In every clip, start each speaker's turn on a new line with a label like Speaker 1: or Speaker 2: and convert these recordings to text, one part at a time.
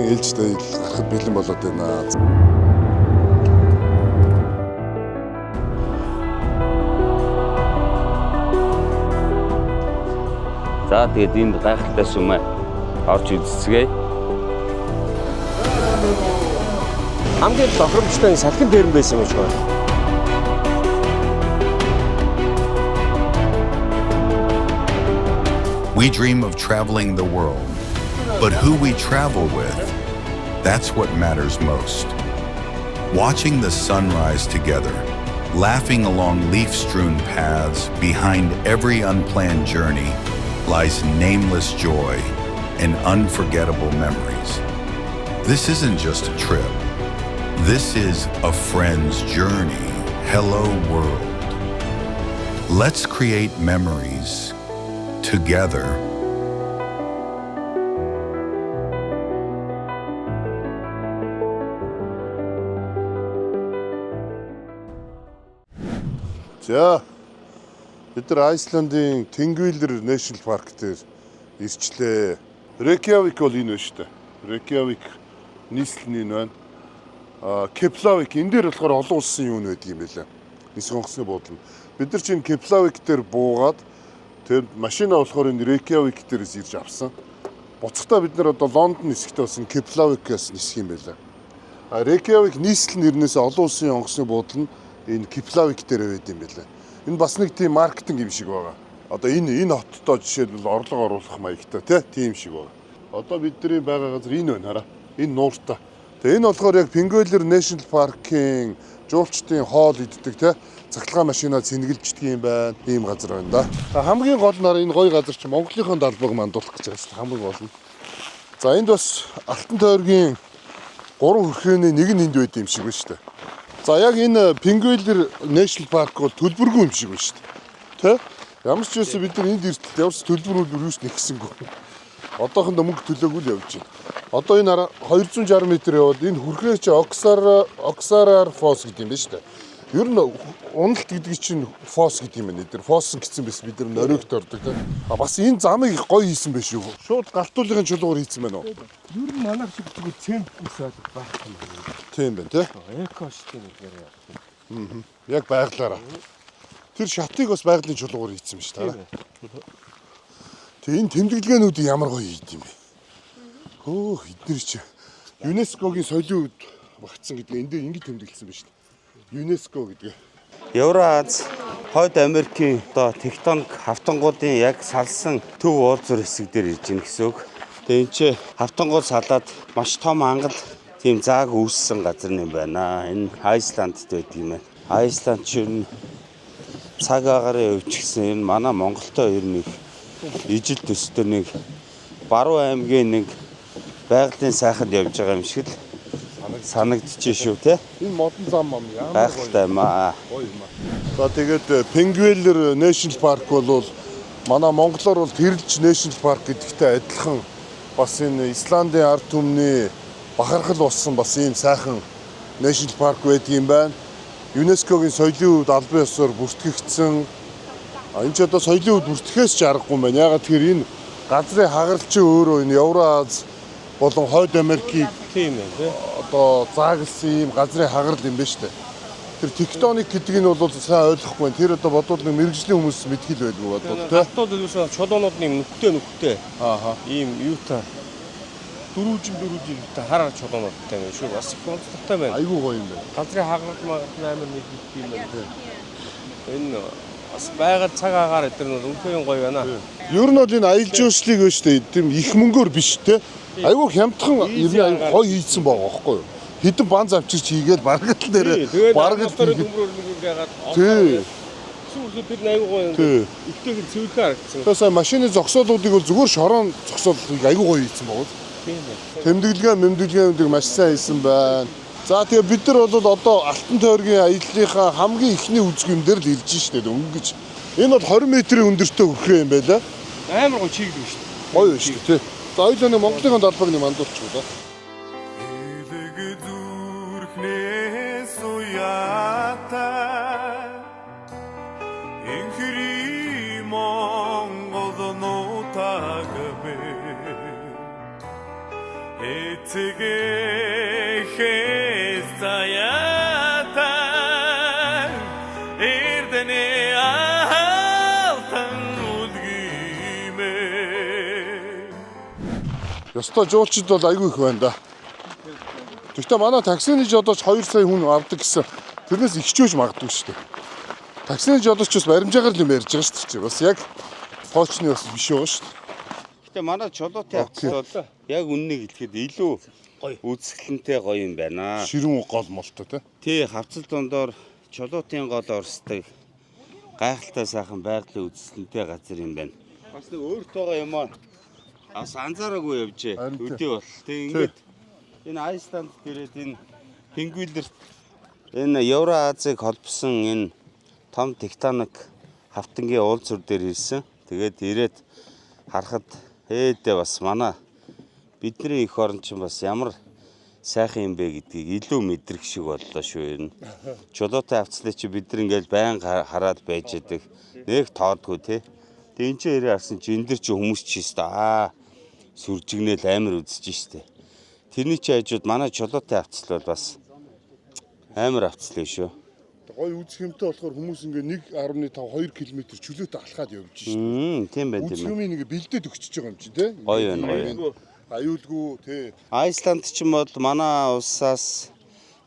Speaker 1: дараагийн ээлжтэй гарахад бэлэн болоод байна.
Speaker 2: За тэгээд энд гайхалтай сүмээ орж үзцгээе.
Speaker 3: Хамгийн тохиромжтой нь салхин дээрэн байсан юм шиг байна.
Speaker 4: We dream of traveling the world, but who we travel with, that's what matters most. Watching the sunrise together, laughing along leaf-strewn paths, behind every unplanned journey lies nameless joy and unforgettable memories. This isn't just a trip. This is a friend's journey. Hello, world. Let's create memories together.
Speaker 1: За бид нар Айсландын Thingvellir National Park дээр ирчлээ. Рейкьявик бол энэ байна шүү дээ. Рейкьявик нийслэл нь энэ байна. А Кефлавик энэ дээр болохоор олон улсын юу нэг юм байлаа. Нисэх онгоцны буудлын. Бид нар чинь Кефлавик дээр буугаад тэр машина болохоор энэ Рейкьявик дээрээс ирж авсан. Буцахдаа бид нар одоо Лондон нисэхдээ бас энэ Кефлавикээс нисэх юм байлаа. А Рейкьявик нийслэл нэрнээс олон улсын онгоцны буудлын энэ Кефлавик дээр байд юм байлаа. Энэ бас нэг тийм маркетинг юм шиг байгаа. Одоо энэ хоттой жишээлбэл орлого оруулах маягтай тийм шиг байгаа. Одоо бидний байгаа газар энэ байна хараа. Энэ нууртай. Тэгээ энэ болохоор яг Thingvellir National Park-ийн жуулчдын хоол иддэг тий цахилгаан машинаа цэнгэлждэг юм байна. Ийм газар байна да. За хамгийн гол нь энэ гоё газар чинь Монголынхон далбаг мандуулах гэж байгаа шүү дээ. Хамгийн гол нь. За энд бас Алтан тойргийн 3 хөрхөөний нэг нь энд байд юм шиг байна шүү дээ. За яг энэ Thingvellir National Park бол төлбөргүй юм шиг байна шүү дээ. Тэ? Ямар ч байсан бид нар энд иртэл ямар ч төлбөр мөлбөр юус нэгсэнгүй. Одоохондоо мөнгө төлөөгүй л явж байна. Одоо энэ араа 260 м явбал энэ хүрхрээ чи Öxarárfoss гэдэг юм байна шүү дээ. Ер нь уналт гэдэг чинь фос гэдэг юм байна. Эдгээр фосон гэсэн биш бид нар норигт ордог тийм. А бас энэ замыг их гоё хийсэн байх шүү. Шууд галтуулгын чулуугаар хийсэн байна уу?
Speaker 3: Ер нь манайх шиг зүгээр цемент ус байх юм.
Speaker 1: Тийм байна тий.
Speaker 3: Эко шүү дээ нэг.
Speaker 1: Яг байглаараа. Тэр шатыг бас байгалийн чулуугаар хийсэн юм шүү дээ. Тэгээ энэ тэмдэглэгээнүүдийг ямар гоё хийд юм бэ? Хөөх эднэр чи ЮНЕСКО-гийн соёлын өвд багтсан гэдэг энэ дээр ингэж тэмдэглэсэн байна шүү дээ. ЮНЕСКО гэдэг.
Speaker 2: Евроаз Хойд Америкийн одоо тектоник хавтангуудын яг салсан төв уулзуур хэсэг дээр ирж гин гэсэн үг. Тэгээ энэ чи хавтангууд салаад маш том ангал тийм зааг үүссэн газар юм байна. Энэ Айсландд байдаг юм байна. Айсланд ч ер нь цаг агаарын хувьд ч гэсэн энэ манай Монголтой ер нь их ижил төстэй нэг Баруун аймгийн нэг байгалийн сайханд явж байгаа юм шиг л санагдчих шүү те.
Speaker 1: Энэ модон зам мам ямар гоё.
Speaker 2: Гайхалтай юм аа.
Speaker 1: Гоё юм аа. За тэгээд Thingvellir National Park бол манай монголоор бол Тэрэлж National Park гэдэгтэй адилхан бас энэ Исландын ард түмний бахархал болсон бас ийм сайхан National Park байдаг юм байна. ЮНЕСКО-гийн соёлын өвд албан ёсоор бүртгэгдсэн. Энэ ч одоо соёлын өвд бүртгэхээс ч аргагүй юм байна. Яагаад тэгэхээр энэ газрын хагарал чи өөрөө энэ Евроаз болон Хойд Америкийг
Speaker 3: Тийм ээ тий.
Speaker 1: одоо заагласан ийм газрын хагарал юм байна шүү дээ. Тэр тектоник гэдэг нь бол сайн ойлгохгүй байна. Тэр одоо бодвол нэг мэргэжлийн хүмүүс мэдхэл байдгүй бодвол тий.
Speaker 3: Хаттууд юусэн чулуунууд нь нүхтэй.
Speaker 1: Ааха.
Speaker 3: Ийм юутай дөрүүжин юутай хар хар чулуунуудтай юм шүү. Бас их онцлогтой байна.
Speaker 1: Айгүй гоё юм байна.
Speaker 3: Газрын хагарал магарал амар нэг юм байна. Энэ бас байгаль цаг агаар эдэр нь үнэхээр гоё байна.
Speaker 1: Ер нь бол энэ аялал жуулчлалыг байна шүү дээ. Тийм их мөнгөөр биш тий. Айгүй хямдхан ер нь айгүй гоё хийцэн байгаа байхгүй юу? Хэдэн банз авчирч хийгээл бараг л нэрээ
Speaker 3: бараг
Speaker 1: бараг л
Speaker 3: төмрөөр нэг юм байгаад
Speaker 1: Тий.
Speaker 3: Сүүлд тэр айгүй гоё юм.
Speaker 1: Тий.
Speaker 3: Ихтэйг цэвэрлэн харагдсан.
Speaker 1: Тэгээ сая машины зогсоолуудыг бол зүгээр шорон зогсоолыг айгүй гоё хийцэн байгаа.
Speaker 3: Тийм ээ.
Speaker 1: Тэмдэглэгээ мэмдэглэгээнүүдийг маш сайн хийсэн байна. За тэгээ бид нар бол одоо Алтан тойргийн аяллынхаа хамгийн эхний үзэг юм дээр л ирж штэ өнгөж. Энэ бол 20 метрийн өндөртэй хөрхөө юм байлаа.
Speaker 3: Амар гоё чиглэг шүү дээ.
Speaker 1: Гоё байна шүү дээ тий. За хоёулаа нэг Монголын далбаг нэг мандуулчих уу да.
Speaker 5: Элэг зүрхнээс уяатай Энхри Монгол нутаг бэ. Эцэгээс заяатай Эрдэнэ алтан үлгиймээ.
Speaker 1: Ёстой жуулчид бол айгүй их байна да. Гэхдээ манай таксины жолооч 2 сая хүн авдаг гэсэн тэрнээс их ч үж магадгүй шүү дээ. Таксины жолооч бас баримжаагаар л юм ярьж байгаа шүү дээ. Бас яг тоочны бас биш байгаа шүү дээ.
Speaker 2: Гэтэ манай чулуутай
Speaker 1: Okay.
Speaker 2: авцал бол яг үннийг хэлэхэд илүү гоё үзэсгэлэнтэй гоё юм байна.
Speaker 1: Ширүүн гол молтой тий.
Speaker 2: Тий, хавцал дундоор чулуутын гол орсдог гайхалтай сайхан байгалийн үзэсгэлэнтэй газар юм байна. Бас нэг өөрт байгаа юм аа. Бас анзаараагүй явжээ.
Speaker 1: Харин тий.
Speaker 2: Өдөө бол. Тэг ингээд энэ Айсланд дээрээ энэ Пингвилерт энэ Евро Азийг холбосон энэ том тектоник хавтангийн уулзур дээр ирсэн. Тэгээд ирээд харахад ээдээ бас манай бидний эх орн чинь бас ямар сайхан юм бэ гэдгийг илүү мэдрэх шиг боллоо шүү ер нь. Чулуутай авцлаа чи бид нар ингээл байн хараад байж идэг. Нэг тоодгүй те. Тэг энэ ч ирээ харсан чи энэ дэр чи хүмүүс чи өстө аа сүржигнэл амар үзэж штэ. Тэрний чи хажууд манай чулуутай авцал бол бас амар авцал юм шүү.
Speaker 1: Гой үзэх юмтай болохоор хүмүүс ингээ 1.5 2 км чөлөөтэй алхаад явж шин.
Speaker 2: Тийм байна
Speaker 1: Үзэх
Speaker 2: тийм байна.
Speaker 1: юм ингээ бэлдээд өгчөж байгаа юм чинь тий.
Speaker 2: Гоё байна, гоё байна.
Speaker 1: Аюулгүй тий.
Speaker 2: Айсланд ч юм бол манай улсаас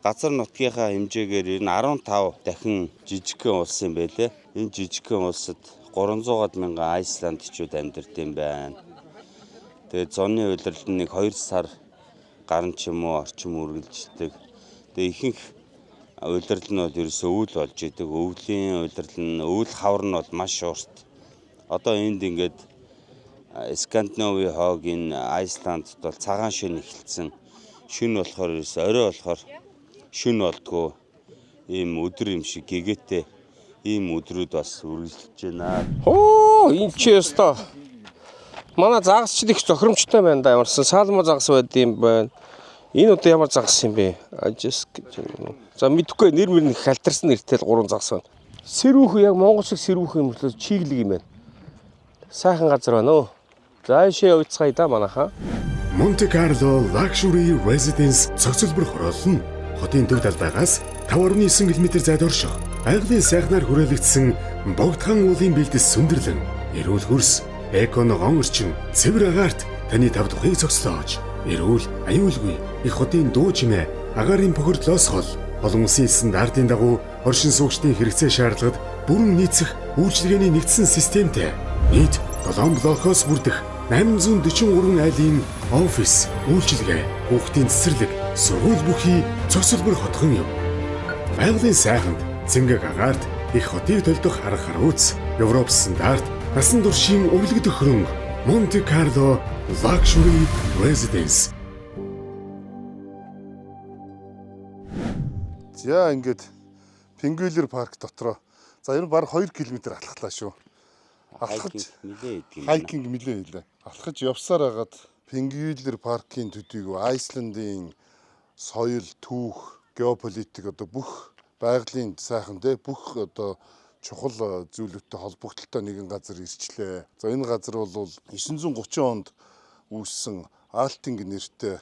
Speaker 2: газар нутгийнхаа хэмжээгээр ер нь 15 дахин жижигхэн улс юм байлээ. Энэ жижигхэн улсад 300-аад мянган айсландчууд амьдард юм байна. Тэгээд зуны улирал нь нэг 2 сар гарan ч юм уу орчим үргэлжилдэг. Тэгээд ихэнх улирал нь бол ерөөсөө өвөл болж идэг. Өвлийн улирал нь өвөл хавар нь бол маш урт. Одоо энд ингээд Скандинави хоог энэ Айсландд бол цагаан шөнө эхэлсэн. Шөнө болохоор ерөөсөө орой болохоор шөнө болдгоо ийм өдөр юм шиг гэгээтэй ийм өдрүүд бас үргэлжилж байна.
Speaker 3: Хөө энэ чи ёстой. Манай загасчид их зохиромжтой байна да. Ямарсан саалма загас байд юм байна. Энэ одоо ямар загас юм бэ? Ажис гэж юм уу? За мэдхгүй нэр мөр нэг халтарсан нэртэй л гурван загас байна. Сэрүүхэн яг монгол шиг сэрүүхэн юм болоо чиглэг юм байна. Сайхан газар байна өө. За ийшээ явцгаая да манайхаа.
Speaker 6: Monte Carlo Luxury Residence цогцлбор хороолол нь хотын төв талбайгаас 5.9 км зайд орших байгалийн сайхнаар хүрээлэгдсэн богдхан уулын бэлдэс сүндэрлэн эрүүл хөрс, эко ногоон орчин, цэвэр агаарт таны тав тухыг цогцлоож, эрүүл, аюулгүй их хотын дуу чимээ, агаарын бохирдлоос хол олон улсын стандартын дагуу оршин суугчдын хэрэгцээ шаардлагад бүрэн нийцэх үйлчилгээний нэгдсэн системтэй нийт 7 блокоос бүрдэх 843 айлын офис, үйлчилгээ, хүүхдийн цэцэрлэг, сургууль бүхий цогцлбор хотхон юм. Байгалийн сайханд, цэнгэг агаарт их хотыг төлдөх арга харууц, Европ стандарт, насан туршийн өвлөгдөх хөрөнгө, Monte Carlo Luxury Residence.
Speaker 1: За ингээд Пингвилер парк дотроо. За ер нь баг 2 км алхлаа шүү. Алхаж
Speaker 2: Hiking нилээ идэг юм байна.
Speaker 1: Hiking нилээ хийлээ. Алхаж явсаар хагаад Пингвилер паркийн төдийгүй Айсландын соёл, түүх, геополитик одоо бүх байгалийн сайхан те бүх одоо чухал зүйлүүдтэй холбогдлолтой нэгэн газар ирчлээ. За энэ газар бол 930 онд үүссэн Алтинг нэртэй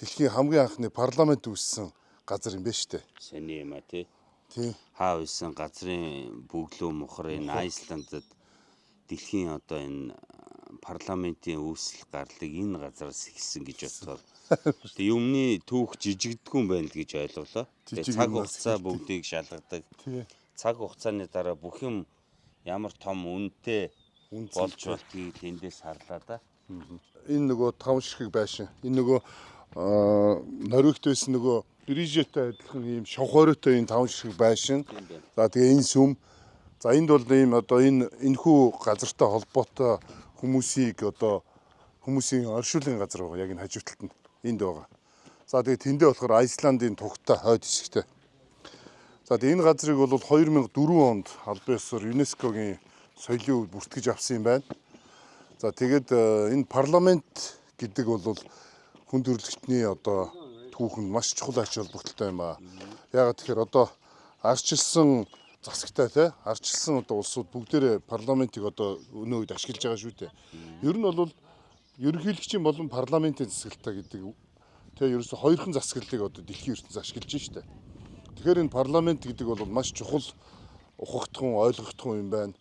Speaker 1: дэлхийн хамгийн анхны парламент үүссэн газар юм байна шүү дээ.
Speaker 2: Сони юм а тий.
Speaker 1: Тийм.
Speaker 2: Хаа байсан газрын бөглөө мухар энэ Айсландд дэлхийн одоо энэ парламентын үүсэл гарлыг энэ газараас эхэлсэн гэж бодохоор тэгээ юмны түүх жижигдэггүй юм байна л гэж ойлголоо. Тэгээ
Speaker 1: Жижиг
Speaker 2: цаг
Speaker 1: юмнаас
Speaker 2: хугацаа
Speaker 1: эхэлдэг.
Speaker 2: бүгдийг шалгадаг.
Speaker 1: Тий.
Speaker 2: Цаг хугацааны дараа бүх юм ямар том үнэтэй
Speaker 1: Үнцэнтэй.
Speaker 2: болж болдгийг л эндээс харлаа да.
Speaker 1: Энэ нөгөө таван ширхэг байшин. Энэ нөгөө Норвегт байсан нөгөө Брижетэй адилхан ийм шовх хориотой ийм таван ширхэг байшин. За тэгээ энэ сүм. За энд бол ийм одоо энэ энэхүү газартай холбоотой хүмүүсийг одоо хүмүүсийн оршуулгын газар байгаа. Яг энэ хажуу талд нь энд байгаа. За тэгээ тэндээ болохоор Айсландын тугтай хойд хэсэгтэй. За тэгээ энэ газрыг бол 2004 онд албан ёсоор ЮНЕСКО-гийн соёлын өвд бүртгэж авсан юм байна. За тэгээд энэ парламент гэдэг бол хүн төрөлхтний одоо түүхэнд маш чухал ач холбогдолтой юм аа. Яагаад тэгэхээр одоо арчилсан засагтай те арчилсан одоо улсууд бүгдээрээ парламентыг одоо өнөө үед ашиглаж байгаа шүү дээ. Ер нь бол ерөнхийлөгчийн болон парламентын засаглалтай гэдэг Тэгээ ерөөсө хоёрхан засаглалыг одоо дэлхийн ертөнц ашиглаж штэ. Тэгэхээр энэ парламент гэдэг бол маш чухал ухагдахуун, ойлгохдохуун юм байна.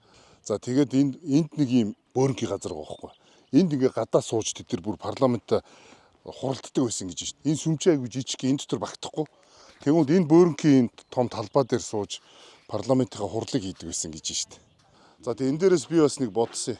Speaker 1: За тэгээд энд нэг юм бөөрөнхий газар байгаа байхгүй. Энд ингээ гадаа сууж тэд нар бүр парламентаа хуралддаг байсан гэж шин. Энэ сүмчээ айгу жижиг, энэ дотор багтахгүй. Тэгвэл энэ бөөрөнхий энэ том талбай дээр сууж парламентынхаа хурлыг хийдэг байсан гэж шин. За тэгээд энэ дээрээс би бас нэг бодсон.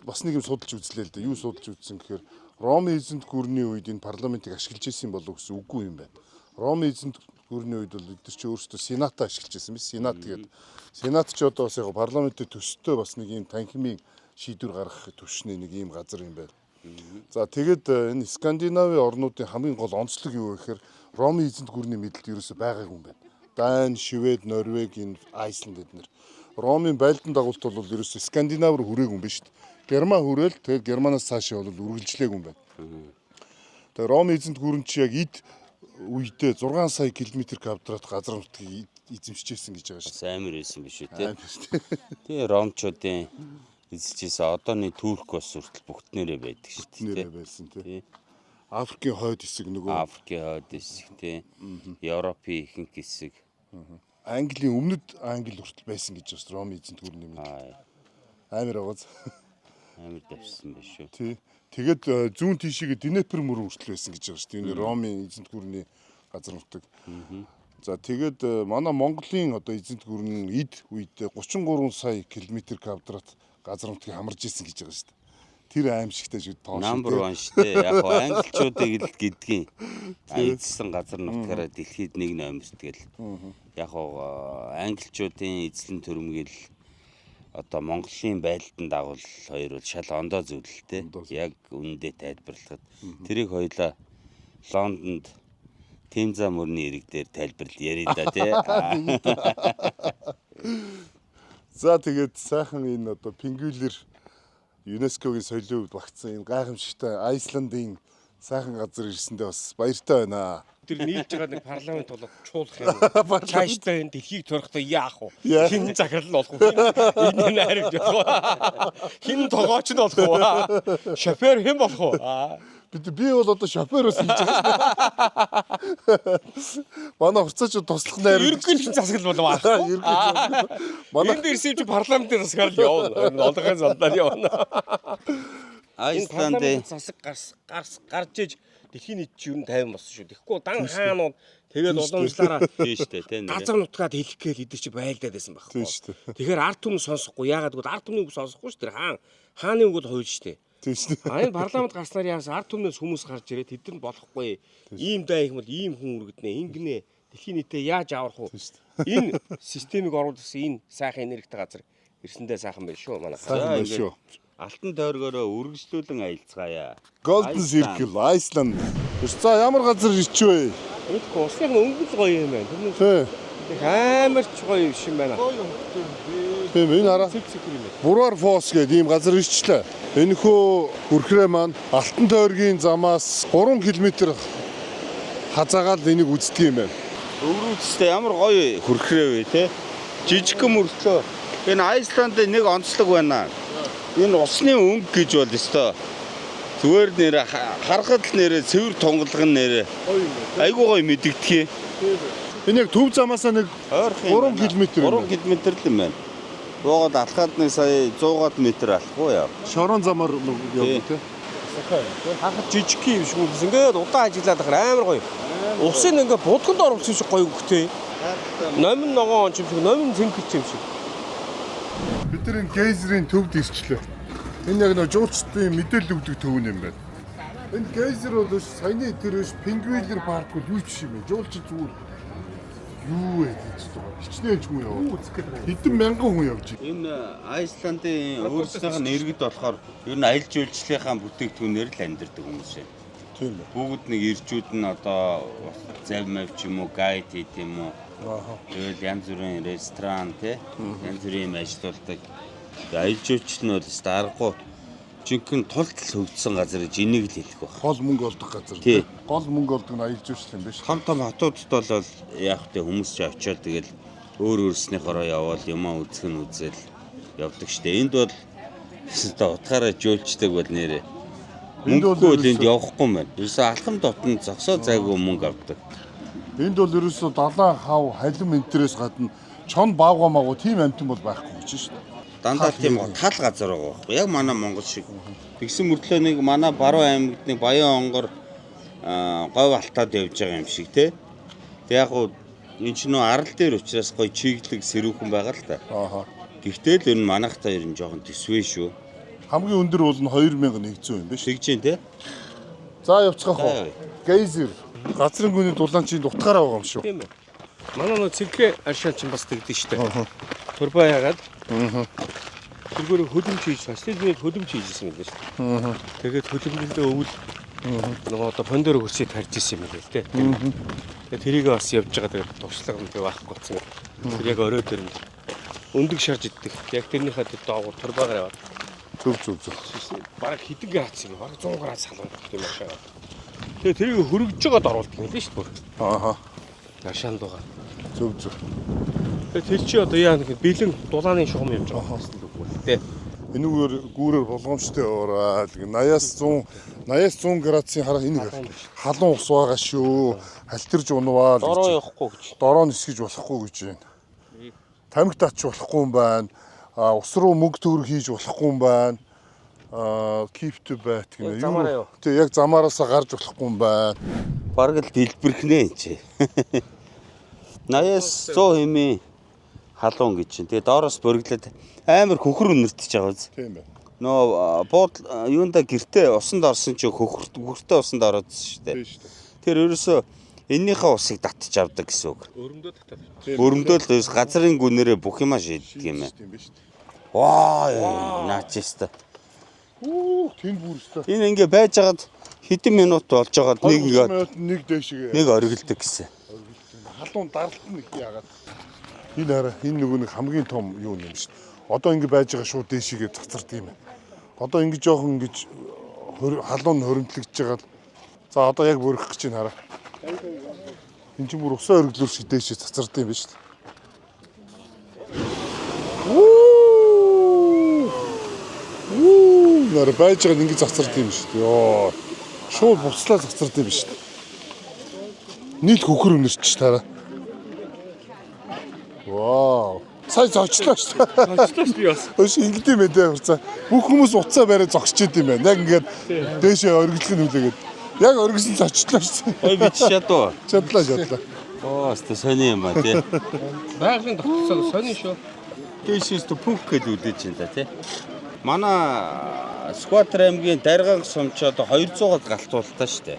Speaker 1: Бас нэг юм судалж үзлээ л дээ. Юу судалж үзсэн гэхээр Ромын эзэнт гүрний үед энэ парламентыг ашиглаж исэн болов гэсэн үгүй юм байна. Ромын эзэнт гүрний үед бол эдгээр чи өөрсдөө сенатаа ашиглаж исэн биз? Сенат гэдэг. Сенат ч одоо бас яг парламентын төстэй бас нэг юм танхимын шийдвэр гаргах түвшний нэг юм газар юм байна. За тэгэд энэ Скандинавын орнуудын хамгийн гол онцлог юу вэ гэхээр Ромын эзэнт гүрний мэдлэлд ерөөсөй байгаагүй юм байна. Дани, Швед, Норвег, энэ Айсланд эднэр. Ромын байлдан дагуулт бол ерөөсөй Скандинав руу хүрээгүй юм байна шүү дээ. Герман хүрээл тэгээд Германаас цаашаа бол үргэлжлээгүй юм байна. Тэгээд Ромын эзэнт гүрэн чи яг эд үедээ 6 сая километр квадрат газар нутгийг эзэмшижсэн гэж байгаа шүү
Speaker 2: Бас амар байсан биш үү те.
Speaker 1: дээ. Амар шүү дээ.
Speaker 2: Тэгээ ромчуудын эзэлжсэн одооны Турк бас хүртэл бүгднэрээ байдаг шүү дээ.
Speaker 1: Нэрээ байсан тий.
Speaker 2: Тий.
Speaker 1: Африкийн хойд хэсэг нөгөө
Speaker 2: Африкийн хойд хэсэг тий. Европын ихэнх хэсэг.
Speaker 1: Английн өмнөд Англи хүртэл байсан гэж байна. Ромын эзэнт гүрний мэдлэлд. Амар аваад.
Speaker 2: Амар давсан биш үү.
Speaker 1: Тий. Тэгээд зүүн тийшээгээ Днепр мөрөн хүртэл байсан гэж байгаа шүү дээ. Энэ Ромын эзэнт гүрний газар нутаг. За тэгээд манай Монголын одоо эзэнт гүрэн эд үед 33 сая километр квадрат газар нутгийг хамарж исэн гэж байгаа шүү дээ. Тэр аимшигтай шүү дээ.
Speaker 2: Number 1 шүү дээ. Яг гоо англичуудыг л гэдгийн. Эзэлсэн газар нутгаараа дэлхийд нэг номерт гэл. Яг гоо англичуудын эзлэн төрөмгөл одоо Монголын байлдан дагуул хоёр бол шал ондоо зүйл л те. Яг үнэндээ тайлбарлахад тэрийг хоёлаа Лондонд Темза мөрний ирэг дээр тайлбарлал ярий да тий.
Speaker 1: За тэгээд сайхан энэ одоо Пингвилер ЮНЕСКО-гийн соёлын хувьд багтсан энэ гайхамшигтай Айсландын сайхан газар ирсэндээ бас баяртай байна.
Speaker 3: Тэр нийлж байгаа нэг парламент болоод чуулах юм. Цаашдаа энэ дэлхийг тойрохдоо яах вэ?
Speaker 1: Яах
Speaker 3: Хин захирал нь болох уу? Хин энэ найрамч болох уу? Хин тогооч нь болох уу? Шофер хэн болох уу?
Speaker 1: Би бол одоо шофер бас хийж байгаа шүү дээ. Манай хурцаачууд туслах найрамч.
Speaker 3: Ерөнхийлөгч засаглал болов аах.
Speaker 1: Манай
Speaker 3: Энд ирсэн юм чи парламентын засаглал явна. Олгохын золдоор явна. Энэ
Speaker 2: Айсландын
Speaker 3: парламент засаг гарс гарс гарч иж дэлхийн нийт чи ер нь 50 болсон шүү. Тэгэхгүй дан хаанууд тэгээд уламжлаараа
Speaker 2: тийм шүү дээ тий. нэрээ.
Speaker 3: газар нутгаад хэлэх гээл эдгээр чи байлдаад байсан байхгүй.
Speaker 1: Тийм шүү дээ.
Speaker 3: Тэгэхээр ард түмэн сонсохгүй яагаад гэвэл ард түмний үг сонсохгүй шүү. Тэр хаан хааны үг бол хууль шүү дээ.
Speaker 1: тийм шүү дээ.
Speaker 3: А энэ парламент гарснаар яасан ард түмнээс хүмүүс гарч ирээд тэд нар болохгүй. Ийм дай их бол ийм хүн үргэднэ. Ингэнэ. Дэлхийн нийтээ яаж аврах вэ? Энэ системийг оруулсан энэ сайхан энергитэй газар ирсэндээ сайхан байх шүү манай.
Speaker 1: Сайхан байна шүү.
Speaker 2: Алтан тойргоороо үргэлжлүүлэн аялцгаая.
Speaker 1: Golden Circle, Iceland. За ямар газар ирчвэ?
Speaker 3: Мэдгүй усных нь өнгө л гоё юм байна. Тэрнээс
Speaker 1: Тий.
Speaker 3: их амар ч гоё биш юм байна.
Speaker 1: Тийм энэ хараа.
Speaker 3: Цэг цэг юм байна.
Speaker 1: Бурар Фос гэдэг ийм газар ирчлээ. Энэхүү хүрхрээ маань Алтан тойргийн замаас 3 км хазаагаал энийг үздэг юм байна.
Speaker 2: Өврүүцтэй ямар гоё хүрхрээ вэ те. Жижигхэн мөртлөө энэ Айсландын нэг онцлог байна. Энэ усны өнгө гэж бол өстой. Зүгээр нэрэ харахад л нэрэ цэвэр тунгалган нэрэ. Айгуу гоё мэдэгдэхий.
Speaker 1: Энэ яг төв замаасаа нэг
Speaker 2: Ойрхон
Speaker 1: 3 км юм
Speaker 2: 3 км л юм байна. Буугаад алхаад нэг сая 100 метр алхах уу яа.
Speaker 1: Шорон замаар явдаг тий.
Speaker 3: Харахад жижиг юм шиг үгүй. Ингээд удаан ажиллаад ахаар амар гоё. Усын ингээд будганд оруулсан шиг гоё өнгөтэй. Номин ногоон юм шиг, номин цэнхэр юм шиг.
Speaker 1: Бид нар энэ гейзерийн төвд ирчлээ. Энэ яг нэг жуулчдын мэдээлэл өгдөг төв юм байна. Энэ гейзер бол биш, саяны тэр биш, пингвинлер парк бол юу ч юм бэ? Жуулчид зүгээр юу вэ гэж байгаа. Хичнээн ч хүн яваа. Хэдэн мянган хүн явж байна.
Speaker 2: Энэ Айсландын өөрсдийнх нь иргэд болохоор ер нь аялал жуулчлалынхаа бүтээгдэхүүнээр л амьдардаг хүмүүс юм.
Speaker 1: Тийм ээ.
Speaker 2: Бүгд нэг ирчүүд нь одоо зав мав ч юм уу, гайд хийд юм уу.
Speaker 1: Ааха.
Speaker 2: Тэгэл янз бүрийн ресторан тий янз бүрийн юм ажиллаулдаг. Тэгээ аялал жуулчлал нь бол өстой аргагүй жинхэнэ тултал хөгжсөн газар гэж энийг л хэлэх байх.
Speaker 1: Гол мөнгө олдог газар.
Speaker 2: Тий.
Speaker 1: Гол мөнгө олдог нь аялал жуулчлал юм биш.
Speaker 2: Том том хотуудад бол яг тэ хүмүүс ч очиод тэгэл өөр өөрснийхөөрөө явбал юмаа үзэх нь үзэл явдаг штэ. Энд бол өстой утгаараа жуулчдаг бол нэрээ
Speaker 1: Энд бол
Speaker 2: Мөнгөгүй бол энд
Speaker 1: ерөөсөө-
Speaker 2: явахгүй юм байна. Ерөөсөө алхам дотн зогсоо зайгүй мөнгө авдаг.
Speaker 1: Энд бол ерөөсөө далайн хав халим энтерээс гадна чон баавга магуу тийм амтан бол байхгүй гэж шүү дээ.
Speaker 2: Дандаа тийм тал газар байгаа байхгүй. Яг манай Монгол шиг. Тэгсэн мөртлөө нэг манай Баруун аймагт нэг Баян онгор говь алтаад явж байгаа юм шиг те. Тэг яг гоо энэ ч нөө арал дээр учраас гоё чиглэг сэрүүхэн байгаа л та.
Speaker 1: Ааха.
Speaker 2: Гэхдээ л ер нь манайхтай ер нь жоохон төсвөө шүү.
Speaker 1: Хамгийн өндөр уул нь 2100 юм биш.
Speaker 2: Тэгж дээ те.
Speaker 1: За явцгаах
Speaker 2: За,
Speaker 1: уу.
Speaker 2: явъя.
Speaker 1: Гейзер. Газрын гүний дулаан чинь утгаараа байгаа юм шүү.
Speaker 3: Тийм ээ. Манай нөө цэнхээ аршаан чинь бас тэгдэж штэ. Турбаа яагаад? Тэргээр хөдөлмөж хийж бас тэр нэг хөдөлмөж хийжсэн юм байна шүү дээ. Тэгээд хөдөлмөндөө өвөл нөгөө одоо пондор хөрсийг тарьж исэн юм байна л дээ. Тэгээд тэрийг бас явж байгаа тэгээд туршлага юм би байхгүй болсон. Тэр яг орой дээр нь өндөг шарж иддэг. Яг тэрнийхээ тэр доогуур турбаагаар яваад
Speaker 1: Зөв зөв зөв.
Speaker 3: бараг хэдэн градус юм бэ? Бараг 100 градус халуун гэх юм ашаа. Тэгээд тэрийг хөргөж байгаад оруулдаг юм лээ шүү дээ. бүр.
Speaker 1: Ааха.
Speaker 3: Аршаан дуугаа.
Speaker 1: Зөв зөв.
Speaker 3: Тэгээд тэр чи одоо яа нэг бэлэн дулааны шугам явж байгаа юм л үгүй л дээ.
Speaker 1: Энүүгээр гүүрээр болгоомжтой яваарай. 80-аас 100 80-аас 100 градусын хараа энэ халуун ус байгаа шүү. Халтарж унваа л гэж.
Speaker 3: Дороо явахгүй гэж.
Speaker 1: Дороо нисгэж болохгүй гэж байна. Тамхи татч болохгүй юм байна. А ус руу мөнгө төгрөг хийж болохгүй юм байна. А keep to bat гэнэ.
Speaker 3: Яг замаараа юу?
Speaker 1: Тий, яг замаараасаа гарч болохгүй юм байна.
Speaker 2: Бараг л дэлбэрхнэ энэ чи. 80-аас 100 хэмээ халуун гэж чинь. Тэгээ доороос бөриглээд амар хөхөр үнэртэж байгаа биз.
Speaker 1: Тийм байна.
Speaker 2: Нөө бууд юунда гэртээ усанд орсон чи хөхөрт хөхөртөө усанд ороодсон шүү дээ.
Speaker 1: Тийм шүү дээ.
Speaker 2: Тэр ерөөсөө эннийхээ усыг татчих авдаг гэсэн үг.
Speaker 3: Өрөмдөө татаад.
Speaker 2: Өрөмдөө л ерөөс газрын гүнээрээ бүх юма шийддэг юм байна.
Speaker 1: Тийм байна шүү дээ.
Speaker 2: Ваа наач өстө.
Speaker 1: Үу, тэнд бүр өстө.
Speaker 2: Энэ ингээ байж хагаад хэдэн минут болж байгаад нэг ингээ
Speaker 1: минут нэг дээшгээ.
Speaker 2: нэг оргилдог гэсэн.
Speaker 1: Халуун даралт нь их яагаад. Энэ хараа энэ нөгөө нэг хамгийн том юу юм шүү дээ. Одоо ингэ байж байгаа шууд дээшгээ цацард юм байна. Одоо ингэ жоохон ингэж халуун нь хөрөмтлөгдөж байгаа. За одоо яг бүрэх гэж байна хараа. Энэ чинь бүр усан өргөлөөр шиг дээшээ цацард юм байна шүү дээ. Үу! Үу! Нэр байж байгаа ингэ цацард юм шүү дээ. Йоо. Шууд буцлаа цацард юм шүү дээ. Нийл хөхөр өнөрч тараа. Вау. Сая зогчлоо шүү дээ.
Speaker 3: Зогчлоо шүү би бас.
Speaker 1: Өш ингэдэм байх дээ хурцаа. Бүх хүмүүс утсаа бариад зогсож идэм байх. Яг ингээд дээшээ оргилох нь хүлээгээд. Яг оргисон зогчлоо шүү дээ.
Speaker 2: Ой би чадуу.
Speaker 1: Чадлаа чадлаа.
Speaker 2: Оо өстө сони юм ба тий.
Speaker 3: Байгалийн тогтолцоо сони шүү.
Speaker 2: Дээшээс тэ пүх гэж үлдээж байна та тий. Манай Скватер аймгийн Даргаан сум ч одоо 200-аад галтуултаа штэ.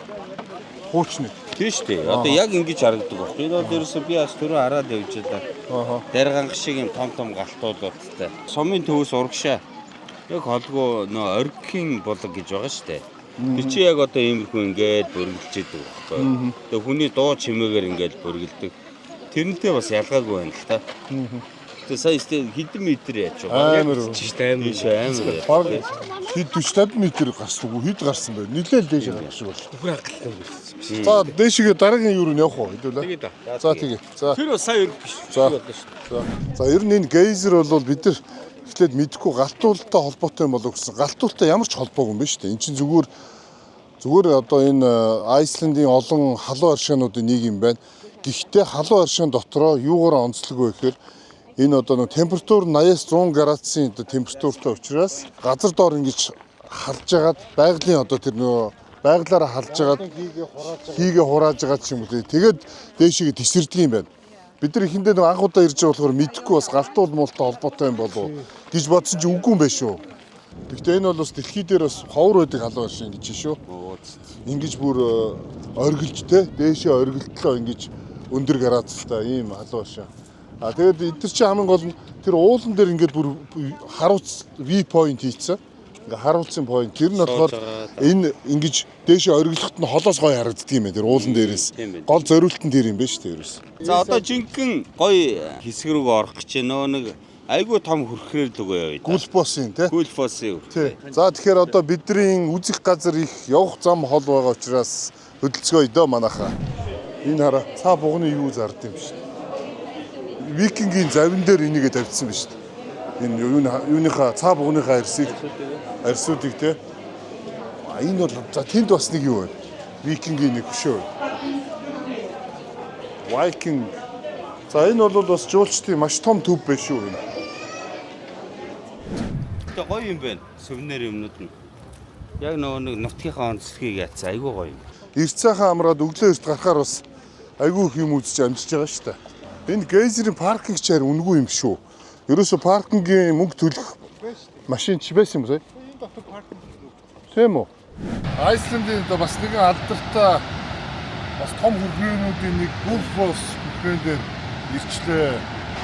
Speaker 1: Хуучны.
Speaker 2: Тийм штэ. Одоо яг ингэж харагдаг баг. Энэ бол ерөөсөө би бас түрүү хараад явж байлаа.
Speaker 1: Ааха.
Speaker 2: Даргаан шиг юм том том галтуулуудтай. Сумын төвөөс урагшаа яг холгоо нөө оргихийн булаг гэж байгаа штэ. Тэр чи яг одоо иймэрхүү ингээд бүргэлж идэг байхгүй. Тэгээ хүний дуу чимээгээр ингээд бүргэлдэг. Тэрнтэй бас ялгаагүй байна л та. Тэгээ сая сте хэдэн метр яаж байгаа.
Speaker 1: Амар.
Speaker 3: Чи шүү
Speaker 2: Тийш
Speaker 3: амар.
Speaker 2: амар.
Speaker 1: Баг хэд 40 50 метр гарсан үгүй хэд гарсан бэ? Нилээл дээшээ гарах шиг байна.
Speaker 3: Бүхэр хангалттай юм биш.
Speaker 1: За дээшгээ дараагийн юу руу явах уу хэдүүлээ?
Speaker 3: Тэгээ да.
Speaker 1: За тэгээ. За.
Speaker 3: Тэр бас сая өрг биш.
Speaker 1: За. За. За ер нь энэ гейзер бол бид нар эхлээд мэдэхгүй галтуултай холбоотой юм болов гэсэн. Галтуултай ямар ч холбоогүй юм байна шүү дээ. Эн чинь зүгээр зүгээр одоо энэ Айсландын олон халуун аршаануудын нэг юм байна. Гэхдээ халуун аршаан дотроо юугаар онцлог вэ гэхээр энэ одоо нэг температур 80-аас 100 градусын одоо температуртай учраас газар доор ингэж халж агаад байгалийн одоо тэр нөгөө байглаараа халж агаад хийгээ хурааж байгаа ч юм уу. Тэгээд дээшээ тесэрдэг юм байна. Бид нар эхэндээ нэг анх удаа ирж байгаа болохоор мэдэхгүй бас галтуул муултай холбоотой юм болов уу гэж бодсон чинь үгүй юм байна шүү. Гэхдээ энэ бол бас дэлхий дээр бас ховор байдаг халуун аршин гэж шүү. Ингэж бүр оргилж те дээшээ оргилтлоо ингэж өндөр градустай ийм халуун аршин. А тэгээд эдгээр чинь хамгийн гол нь тэр уулан дээр ингээд бүр харуулц V point хийцэн. Ингээ харуулцын point. Тэр нь болохоор энэ ингэж дээшээ оргилоход нь холоос гоё харагддаг юм байна. Тэр уулан дээрээс.
Speaker 2: Тийм байна.
Speaker 1: Гол зориулт нь тэр юм байна шүү дээ ерөөс.
Speaker 2: За одоо жинхэнэ гоё хэсэг рүү орох гэж байна. Нөө нэг айгүй том хөрхрээр л үгүй явъя.
Speaker 1: Гүлбосын те.
Speaker 2: Гүлфосын.
Speaker 1: Тий. За тэгэхээр одоо бидний үзэх газар их явах зам хол байгаа учраас хөдөлцгөөе дөө манайхаа. Энэ хараа цаа бугны юу зард юм шүү дээ. Викингийн завин дээр энийгээ тавьчихсан байна шүү дээ. Энэ юуны юуныхаа цаа бугныхаа арсыг арсуудыг те. А энэ бол за тэнд бас нэг юу вэ? Викингийн нэг хөшөө. Viking. За энэ бол бас жуулчдын маш том төв биш үү энэ.
Speaker 2: Гэтэ гоё юм байна. Сувенир юмнууд нь. Яг нөгөө нэг нутгийнхаа онцлогийг яатсан. Айгүй гоё юм.
Speaker 1: Эрт сайхан амраад өглөө эрт гарахаар бас айгүй их юм үзэж амжиж байгаа шүү дээ. Энэ гейзерийн паркинг чаар үнэгүй юм шүү. Ерөөсө паркингийн мөнгө төлөх машин ч байсан юм сая.
Speaker 7: Энэ дотор паркинг
Speaker 1: Тийм үү? Айсландын одоо бас нэгэн алдартай бас том хүргээнүүдийн нэг Гулфос хүргээн дээр ирчлээ.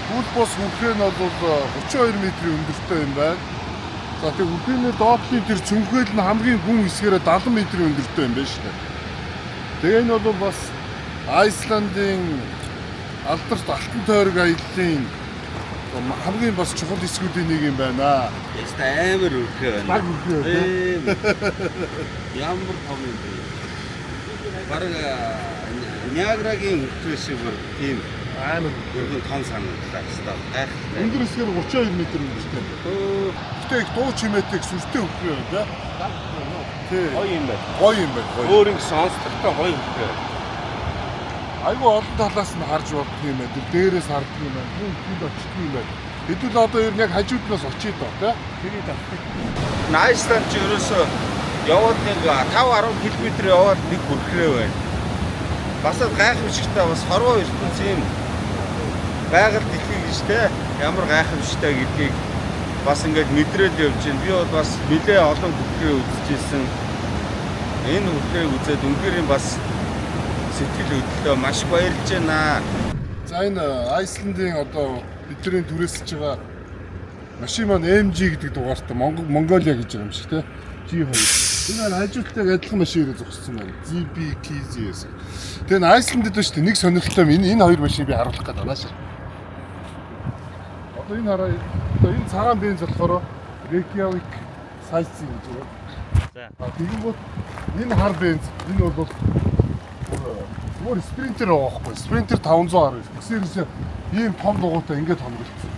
Speaker 1: Гулфос хүргээн бол 32 метрийн өндөртэй юм байна. За тэг хүргээний доотлын тэр цүнхэл нь хамгийн гүн хэсгээрээ 70 метрийн өндөртэй юм байна шүү дээ. Тэгээ энэ бол бас Айсландын алдарт алтан тойрог аяллаа хамгийн бас чухал хэсгүүдийн нэг юм байна.
Speaker 2: Яста амар өрхөө байна.
Speaker 1: Баг өрхөө, тий?
Speaker 2: Тийм. Ямар том юм бэ? Бараг Ниаграгийн өрхөө шиг бүр тийм
Speaker 1: Амар
Speaker 2: өргөн том санагдлаа хэвээр гайхалтай.
Speaker 1: Өндөр хэсгээр 32 м өндөртэй юм байна. Гэтэ их дуу чимээтэй их сүртэй хөхрөө байна тий. Тий.
Speaker 3: Гоё юм байна.
Speaker 1: Гоё юм байна. Гоё.
Speaker 3: Өөр ингэсэн онцлогтой гоё хөхрөө.
Speaker 1: Айгүй олон талаас нь харж болдго юм байна. Тэр дээрээс харддаг юм байна. Хүн тэнд очдөг юм байна. Хэдүүл одоо ер нь яг хажууднаас очие доо тий.
Speaker 7: тэрийг авах.
Speaker 2: Айсланд чи ерөөсөө яваад нэг 5 10 км яваад нэг хүрхрээ байна. Бас л гайхамшигтай бас хорвоо ертөнцийн байгаль дэлхий гэж те ямар гайхамшигтай гэдгийг бас ингээд мэдрэл явж байна. Би бол бас нэлээ олон хүрхрээ үзчихсэн. Энэ хүрхрээг үзээд үнэхээр юм бас сэтгэл хөдлөлөө маш их баярлж байна.
Speaker 1: За энэ Айсландын одоо бидний түрээсэлж байгаа машин маань MG гэдэг дугаартай Монгол Монголиа гэж байгаа юм шиг тий. G2. Энэ маань хажуултайг адилхан машин ирээ зогссон байна. ZBKZS. Тэгээ энэ Айсландд байна шүү дээ. Нэг сонирхолтой юм энэ хоёр машин би харуулах гэдэг нааш. Одоо энэ хараа одоо энэ цагаан бенз болохоор Reykjavik Sightseeing гэж байна.
Speaker 2: За.
Speaker 1: А тэгэнгүүт энэ хар бенз энэ бол зүгээр спринтер байгаа байхгүй. Спринтер 519. Тэгсээрээс ийм том дугуйтай ингээд хонголцсон.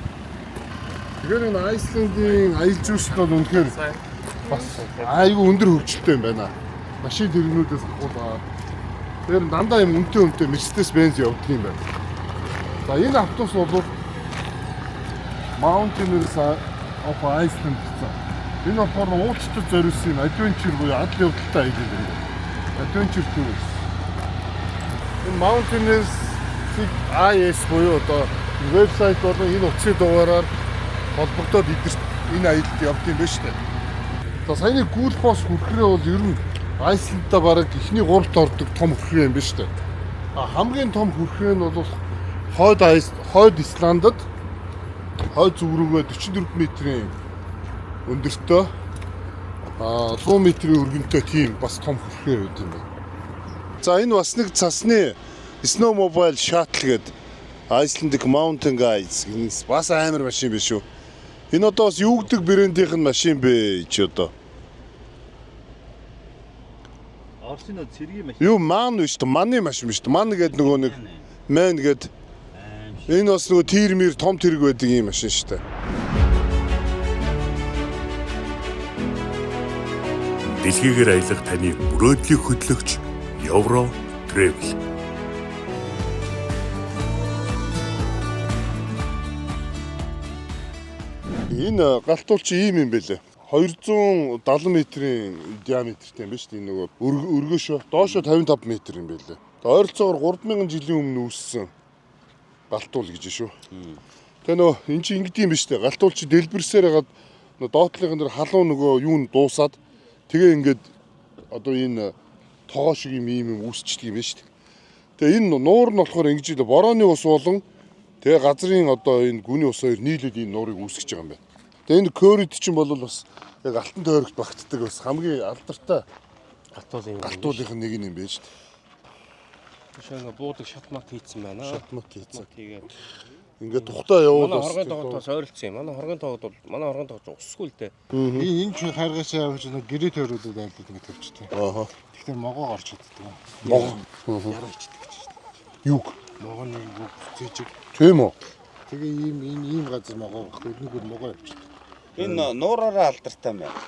Speaker 1: Тэгэхээр энэ Айсландын аялал жуулчлал бол үнэхээр бас айгүй өндөр хөгжилтэй юм байна. Машин тэрэгнүүдээс ахуулаад. Тэгэхээр дандаа юм үнэтэй үнэтэй Mercedes Benz явдаг юм байна. За энэ автобус бол Mountaineers of Iceland гэсэн. Энэ болохоор уулчдад зориулсан юм adventure буюу адал явдалтай аялал юм. Adventure tours. Энэ Mountaineers IS буюу одоо вебсайт болон энэ утасны дугаараар холбогдоод идэрч энэ аялалд явд юм байна шүү дээ. За саяны Гүлфос хүрхрээ бол ер нь Айсландтай бараг эхний гуравт ордог том хүрхрээ юм байна шүү дээ. А хамгийн том хүрхрээ нь бол хойд Айс хойд Исландад хойд зүг рүүгээ 44 метрийн өндөртөө а 100 метрийн өргөнтэй тийм бас том хүрхрээ байд юм байна. За энэ бас нэг цасны Snowmobile Shuttle гэдэг Icelandic Mountain Guides гэнэс бас амар машин биш үү? Энэ одоо бас юу гэдэг брендийнх нь машин бэ чи одоо?
Speaker 7: Орсын нөө цэргийн машин.
Speaker 1: Юу ман биш үү? Маны машин биш үү? Ман гэдэг нөгөө нэг мэн гэдэг энэ бас нөгөө тир мир том тэрэг байдаг юм машин шүү дээ.
Speaker 6: Дэлхийгээр аялах таны мөрөөдлийг хөтлөгч Евро Travel.
Speaker 1: Энэ галтуул чи ийм юм бэлээ. 270 метрийн диаметртэй юм байна шүү дээ. Энэ нөгөө өргөөшөө доошоо 55 метр юм бэлээ. Тэгээ ойролцоогоор 3000 жилийн өмнө үүссэн галтуул гэж шүү. Тэгээ нөгөө эн чи ингэдэм биш үү? Галтуул чи дэлбэрсээр хагаад нөгөө доотлын дээр халуун нөгөө юу н дуусаад тэгээ ингээд одоо энэ тогоо шиг юм ийм юм үүсчдэг юм байна шүү дээ. Тэгээ энэ нуур нь болохоор ингэж л борооны ус болон тэгээ газрын одоо энэ гүний ус хоёр нийлээд энэ нуурыг үүсгэж байгаа юм байна. Тэгээ энэ Көрид чинь бол бас яг алтан тойрогт багтдаг бас хамгийн алдартай
Speaker 3: Галтуул юм.
Speaker 1: галтуулынх нь нэг юм байна шүү дээ.
Speaker 3: Шаа буудаг шатмат хийцэн байна.
Speaker 1: Шатмат хийцэн.
Speaker 3: Тэгээд
Speaker 1: Ингээд тухтай явуул
Speaker 3: манай
Speaker 1: бас
Speaker 3: хоргон тогот бас ойролцсон юм. Манай хоргон тогот бол манай хоргон тогот усгүй л дээ.
Speaker 7: Энэ энэ ч хайргаашаа явж нэг гэрээ тойруудад айлдаад ингэ тавьчихдаг.
Speaker 1: Ааха.
Speaker 7: Тэгэхээр могоо гарч чаддаг.
Speaker 1: Могоо.
Speaker 7: Яраа ичдэг гэж шүү дээ.
Speaker 1: Юг.
Speaker 7: Могооны юу зэжиг.
Speaker 1: Тийм үү?
Speaker 7: Тэгээ ийм энэ ийм газар могоо байхгүй. Эднүгээр могоо явчихдаг.
Speaker 2: Энэ нуураараа алдартай юм байна.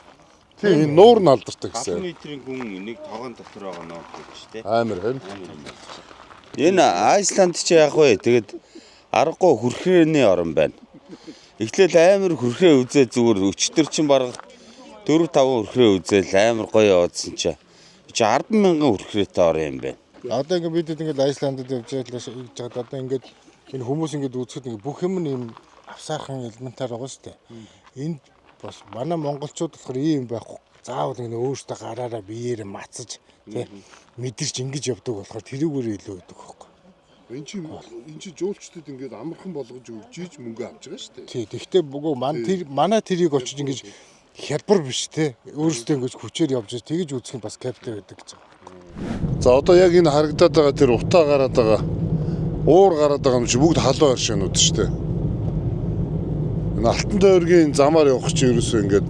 Speaker 1: Тийм, энэ нуур нь алдартай
Speaker 2: 70
Speaker 1: гэсэн.
Speaker 2: метрийн гүн нэг тогоон дотор байгаа нуур гэж те.
Speaker 1: Амар харин.
Speaker 2: Энэ Айсланд чи яг вэ? Тэгээд аргагүй хүрхрээний орн байна. Эхлээл амар хүрхрээ үзээ зүгээр өчтөр чин бараг 4 5 хүрхрээ үзээл амар гоё яваадсан чи. Чи 10 мянган хүрхрээтэй орн юм байна.
Speaker 7: Одоо ингээд бид ингээд Айсландд явж байгаа л гэж хаад одоо ингээд энэ хүмүүс ингээд үзэхэд ингээд бүх юм нь юм авсаархан элементар байгаа шүү дээ. Энд бас манай монголчууд болохоор ийм юм байхгүй. Заавал ингээд өөртөө гараараа биеэрээ мацаж тий мэдэрч ингэж явдаг болохоор тэрүүгээр илүү өгдөг байхгүй.
Speaker 1: Энд чи жуулчдад ингээд амархан болгож өгч ийж мөнгө авч байгаа шүү дээ.
Speaker 7: Тий, тэгвэл бүгөө ман тэр манай тэрийг очиж ингэж хялбар биш те. Өөрөөсөө ингэж хүчээр явж тэгэж үзэх нь бас капитал байдаг гэж байгаа.
Speaker 1: За одоо яг энэ харагдаад байгаа тэр утаа гараад байгаа уур гараад байгаа юм чи бүгд халуун аршаанууд шүү дээ. Энэ Алтан тойргийн замаар явах чи ерөөсөө ингээд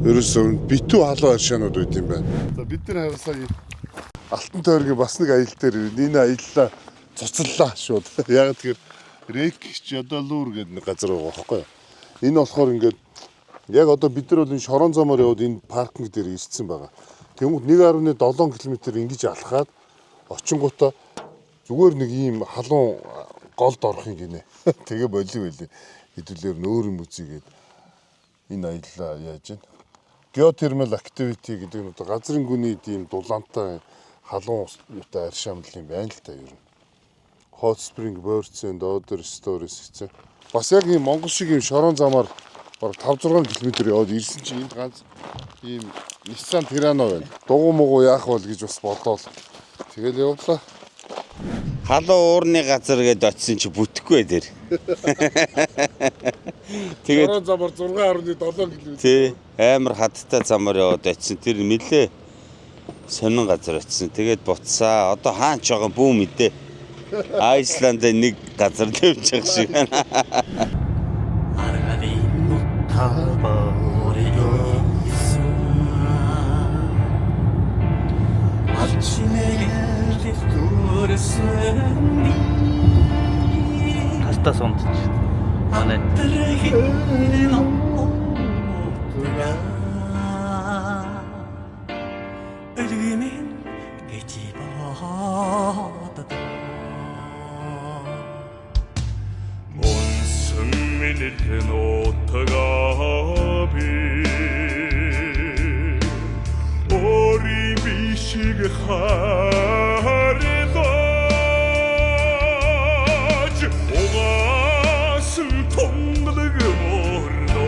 Speaker 1: ерөөсөө битүү халуун аршаанууд байт юм байна. За бид нар харсаа Алтан тойргийн бас нэг аялал дээр энэ аяллаа цуцаллаа шууд. Яг тэгэхээр Рейкчадалур гэдэг нэг газар байгаа байхгүй юу? Энэ болохоор ингээд яг одоо бид нар бол энэ шорон замаар яваад энэ паркинг дээр ирсэн байгаа. Тэнгүүд 1.7 км ингэж алхаад очингуудаа зүгээр нэг ийм халуун голд орох юм гинэ. Тэгээ боли боли хэдүүлээр нөөр юм үзийгээд энэ аяллаа яаж гин. Geothermal activity гэдэг нь одоо газрын гүний тийм дулаантай халуун юутай аршаамл юм байна л та ер нь. Hot Spring Birds and Other Stories гэсэн. Бас яг ийм Монгол шиг ийм шорон замаар бараг 5 6 км яваад ирсэн чинь энд ганц ийм Nissan Terrano байна. Дугуй мугу яах вэ гэж бас бодоол. Тэгэл явлаа.
Speaker 2: Халуун уурны газар гэдээ очисон чи бүтэхгүй тэр. Тэгээд
Speaker 1: Шорон замаар 6.7 км.
Speaker 2: тий амар хадтай замаар яваад очисон. Тэр нилээ сонин газар очисон. Тэгээд буцсаа. Одоо хаан ч байгаа бүү мэдээ. Айсланд нэг газар тавьж байгаа шиг байна.
Speaker 8: Тастаа сундч. Манай
Speaker 5: Өөрийн бишиг харилаж угаасан тунгалаг морноо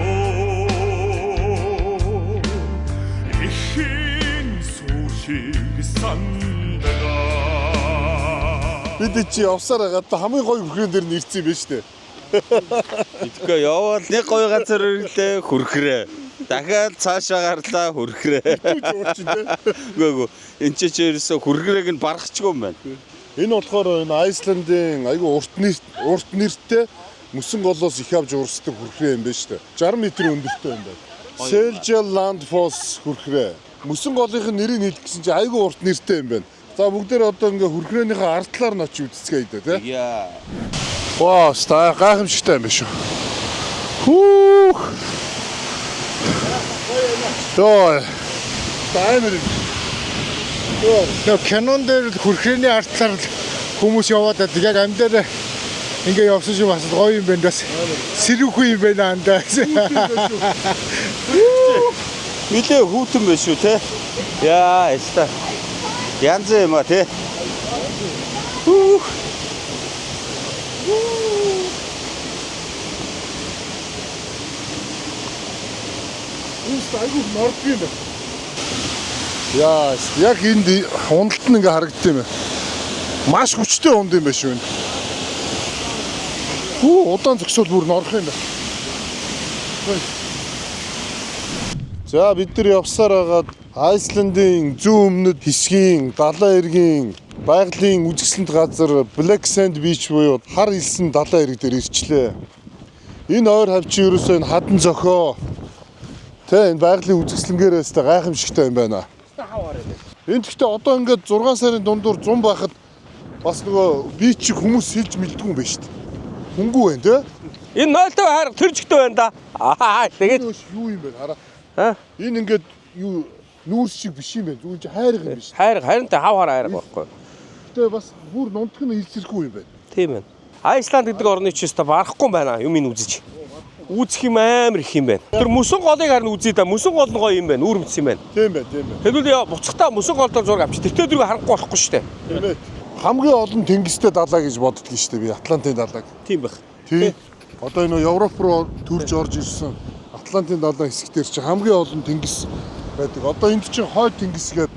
Speaker 5: ихэн сүр шиг сандгаа.
Speaker 1: Бид чи явсаар байгаа та хамгийн гоё бүхэн дээр нь ирсэн юм байна шүү дээ.
Speaker 2: Тэгэхгүй явбал нэг гоё газар ирлээ хүрхрээ. Дахиад цаашаа гарлаа хүрхрээ. Үгүй үгүй. Энд чи чи ерөөсө хүрхрээг нь барахчгүй юм байна.
Speaker 1: Энэ болохоор энэ Айсландын айгүй урт нэртэй мөсөн голоос их авч урсдаг хүрхрээ юм байна шүү дээ. 60 м өндөртэй юм байна. Seljalandsfoss хүрхрээ. Мөсөн голынх нь нэрийг хэлэх гэсэн чинь айгүй урт нэртэй юм байна. За бүгдээр одоо ингээ хүрхрээнийхээ ард талаар нь очиж үзцгээе дээ тий.
Speaker 2: Яа.
Speaker 1: Вау, ста гайхамшигтай юм биш үү? Хүүх. Йоо. Таймер.
Speaker 7: Нөгөө кинон дээр л хүрхрээний артлаар л хүмүүс яваад байдаг. Яг амь дээр ингээ явсан шиг бас гоё юм байна бас. Сэрүүхэн юм байна андаа.
Speaker 2: Нилээ хүүтэн биш үү те? Яа, яста. Янз юм а те. Хүүх.
Speaker 1: Үүс айгүй нордгүй юм байна. Яа, яг энд уналт нь ингээ харагддаг юм байна. Маш хүчтэй унд юм байна шүү энэ. Хүү, удаан зөксөл бүр норох юм байна. За бид нар явсаар хагаад Айсландын зүүн өмнөд хэсгийн далайн эргийн байгалийн үзэсгэлэнт газар Black Sand Beach буюу хар элсэн далайн эрэг дээр ирчлээ. Энэ ойр хавчин ерөөсөө энэ хадан зохио. Тэ энэ байгалийн үзэсгэлэнгээр өстэй гайхамшигтай юм байна. Энд гэхдээ одоо ингээд 6 сарын дундуур 100 байхад бас нөгөө бич чиг хүмүүс сэлж мэлдэггүй юм байна шүү дээ. Хүнгүй байна те.
Speaker 3: Энэ 0.5 хайрга тэр жигтэй байна да. Аа тэгээд
Speaker 1: юу юм бэ хараа.
Speaker 3: Аа?
Speaker 1: Энэ ингээд юу нүүрс шиг биш юм байна. Зүгээр чи хайрга юм биш.
Speaker 3: Хайрга харин та хав хар хайрга байхгүй.
Speaker 1: Гэтэ бас бүр нунтг нь илсэрхүү юм байна.
Speaker 3: Тийм байна. Айсланд гэдэг орны ч өстө барахгүй юм байна. Юм ин үзэж. Үзэх юм амар их юм байна. Тэр мөсөн голыг харин үзье да. Мөсөн гол нь гоё юм байна. Үүрэмц юм байна.
Speaker 1: Тийм байна, тийм байна.
Speaker 3: Тэгвэл яа буцахтаа мөсөн гол дээр зураг авчих. Тэртээ дөрөв харахгүй болохгүй шүү дээ.
Speaker 1: Тийм ээ. Хамгийн олон тэнгистэй далай гэж боддөг шүү дээ би Атлантын далайг.
Speaker 3: Тийм байх.
Speaker 1: Тийм. Одоо энэ Европ руу төрж орж ирсэн Атлантын далайн хэсэг дээр чинь хамгийн олон тэнгис байдаг. Одоо энд чинь хойд тэнгис гээд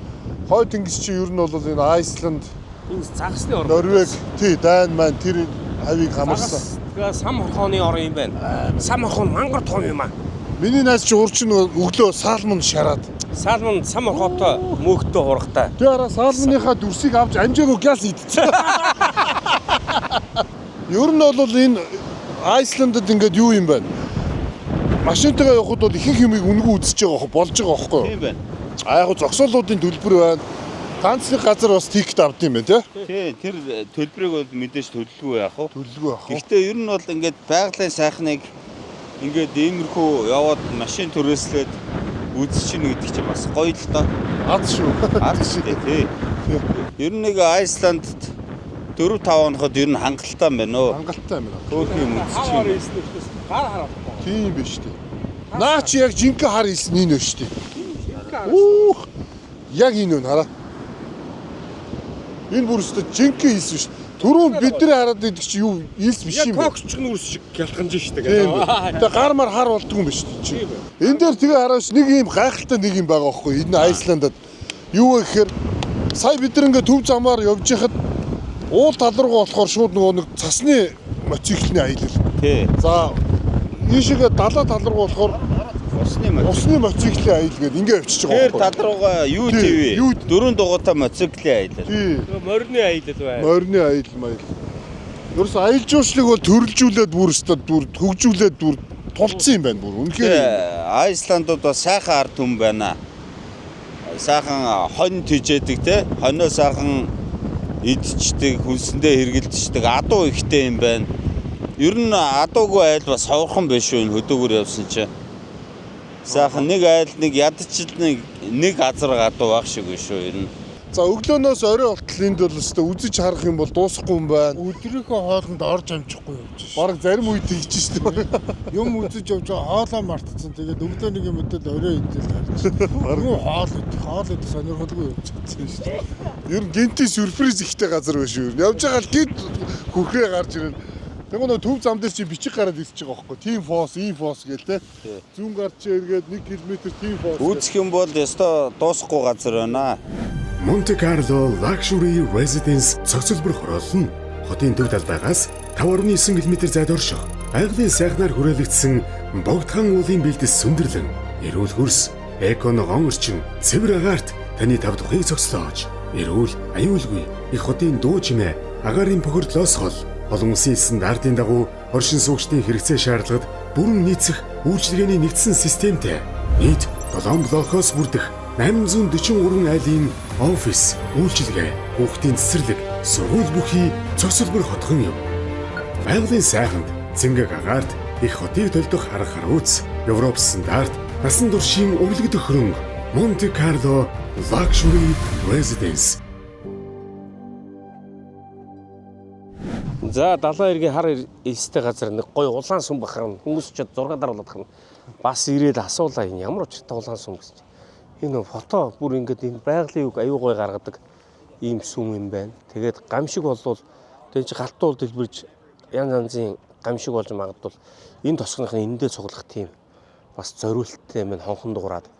Speaker 1: хойд тэнгис чинь ер нь бол энэ Айсланд,
Speaker 3: Энэ загасны орн.
Speaker 1: Норвег, тий, Дани маань тэр хавийг хамарсан.
Speaker 3: Загас сам хорхооны орн юм байна. Сам хорхон мангар том юм аа.
Speaker 1: Миний найз чи урчин өглөө салмон шараад.
Speaker 3: Салмон сам хорхоотой мөөгтэй хурагтай.
Speaker 1: Тэр араа салмоныхаа дүрсийг авч амжаагүй гяс идчихсэн. Ер нь бол энэ Айсландд ингээд юу юм бэ? Машинтайгаа явхад бол ихэнх юмыг үнэгүй үзэж байгаа болж байгаа байхгүй юу?
Speaker 2: Тийм байна.
Speaker 1: А яг зогсоолуудын төлбөр байна. Ганц нэг газар бас тикет авд юм байна тий?
Speaker 2: Тий, тэр төлбөрийг бол мэдээж төлөлгүй яах вэ?
Speaker 1: Төлөлгүй яах вэ?
Speaker 2: Гэхдээ ер нь бол ингээд байгалийн сайхныг ингээд иймэрхүү яваад машин түрээслээд үзчихнэ гэдэг чинь бас гоё л доо.
Speaker 1: Аз шүү.
Speaker 2: Аз шүү дээ тий. Ер нь нэг Айсландд 4 5 хоноход ер нь хангалттай юм байна өө.
Speaker 1: Хангалттай юм байна.
Speaker 2: Хөөх юм үзчих юм.
Speaker 3: Гар харахгүй.
Speaker 1: Тийм биш үү? Наа чи яг жинхэнэ хар илсэн энэ шүү дээ. Үүх. Яг энэ үн хараа. Энэ бүр өстө жинхэнэ илсэн шүү. Түрүүн бидний хараад идэх чи юу илс биш юм бэ?
Speaker 3: Яг коксч нүрс шиг гялханж штэ
Speaker 1: Тийм байна. Тэгээ гар мар хар болдгүй юм биш үү чи. Энэ дээр тэгээ хараач нэг юм гайхалтай нэг юм байгаа байхгүй энэ Айсландад. Юу вэ гэхээр сая бид нар ингээ төв замаар явж байхад уул тал руугаа болохоор шууд нөгөө нэг цасны мотоциклний аялал.
Speaker 2: Тий.
Speaker 1: За ийшээгээ далаа тал руу болохоор
Speaker 2: Усны мотоцикл.
Speaker 1: усны мотоциклийн аялал гэдэг ингээ явчихж байгаа
Speaker 2: Тэр
Speaker 1: байхгүй.
Speaker 2: тал руугаа UTV дөрвөн дугуйтай мотоциклийн аялал.
Speaker 1: Тий.
Speaker 3: Морины аялал байна.
Speaker 1: Морины аялал маял. Ерөөс аялал жуулчлалыг бол төрөлжүүлээд бүр өстө бүр хөгжүүлээд бүр тулцсан юм байна бүр. Үнэхээр.
Speaker 2: Айсландууд бас сайхан ард түмэн байна. Сайхан хонь тижээдэг те. Хонио сайхан идчихдэг, хүнсэндээ хэргэлдчихдэг, адуу ихтэй юм байна. Ер нь адуугүй айл бас ховорхон биш үү энэ хөдөөгөр явсан чинь. Сайхан нэг айл нэг ядчил нэг нэг азар адуу байх шиг биш үү ер нь.
Speaker 1: За өглөөнөөс орой болтол энд бол өстө үзэж харах юм бол дуусахгүй юм байна.
Speaker 7: Өдрийнхөө хоолнд орж амжихгүй явж шээ.
Speaker 1: Бараг зарим үед тэгж штэ.
Speaker 7: Юм үзэж явж байгаа хоолоо мартцсан. Тэгээд өглөө нэг юм өдөл орой идэл харж. Юу хоол идэх, хоол идэх сонирхолгүй явж чадсан шүү дээ.
Speaker 1: Ер нь гинти сюрприз ихтэй газар биш үү? Явж байгаа л гинт хүрхрээ гарч ирэн. Тэгвэл нөө төв зам дээр чи бичиг гараад ирчихэж байгаа байхгүй. Тим фос, ийм фос гээл те. Зүүн гарч эргээд 1 км тим фос.
Speaker 2: Үзэх юм бол ёстой дуусахгүй газар байна.
Speaker 6: Монте Карло Luxury Residence цогцлбор хороолол нь хотын төв талбайгаас 5.9 км зайд орших байгалийн сайхнаар хүрээлэгдсэн богдхан уулын бэлдэс сүндэрлэн эрүүл хөрс, эко ногоон орчин, цэвэр агаарт таны тав тухыг цогцлоож, эрүүл, аюулгүй их хотын дуу чимээ, агаарын бохирдлоос хол олон улсын стандартын дагуу оршин суугчдын хэрэгцээ шаардлагад бүрэн нийцэх үйлчилгээний нэгдсэн системтэй нийт 7 блокоос бүрдэх 843 айлын офис, үйлчилгээ, хүүхдийн цэцэрлэг, сургууль бүхий цогцлбор хотхон юм. Байгалийн сайханд, цэнгэг агаарт их хотыг төлдөх арга харууц, Европ стандарт, насан туршийн өвлөгдөх хөрөнгө, Монте Карло Luxury Residence.
Speaker 3: За далайн эргийн хар элстэй газар нэг гоё улаан сүм бахарна. Хүмүүс ч зураг даруулаад харна. Бас ирээд асуулаа энэ ямар учиртай улаан сүм гэсэн чинь. Энэ фото бүр ингээд энэ байгалийн үг аюу гоё гаргадаг ийм сүм юм байна. Тэгээд гамшиг болвол тэгээд чи галтуул дэлбэрж янз янзын гамшиг болж магадгүй энэ тосгоных нь эндээ цуглах тийм бас зориулттай юм байна хонхон дуурайд.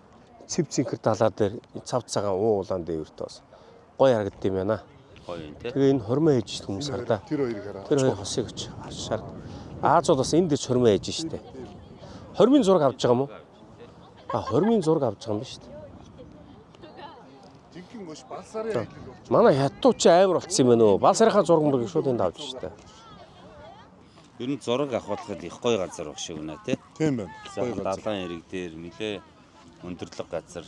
Speaker 3: Цэв цэнхэр далаа дээр цав цагаан уу улаан дээвэрт бас гоё харагдд юм байна.
Speaker 2: Гоё юм те.
Speaker 3: Тэгээ энэ хормоо ээж шít хүмүүс хардаа.
Speaker 1: Тэр хоёрыг хараа.
Speaker 3: Тэр хоёр хосыг оч шард. Аазууд бас энэ дээр хормоо ээж штэ. Хормын зураг авч байгаа юм уу? А хормын зураг авч байгаа юм биш үү?
Speaker 1: Жинхэнэ гош балсарын аялал болж.
Speaker 3: Манай хятад чи амар болцсон юм байна өө. Бал сарынхаа зураг мөргийг шууд энд авч штэ.
Speaker 2: Ер нь зураг авахлахад их гоё газар баг шиг байна те.
Speaker 1: Тийм байна. Гоё
Speaker 2: Сайхан
Speaker 1: газар.
Speaker 2: далайн эрэг дээр нэлээ өндөрлөг газар.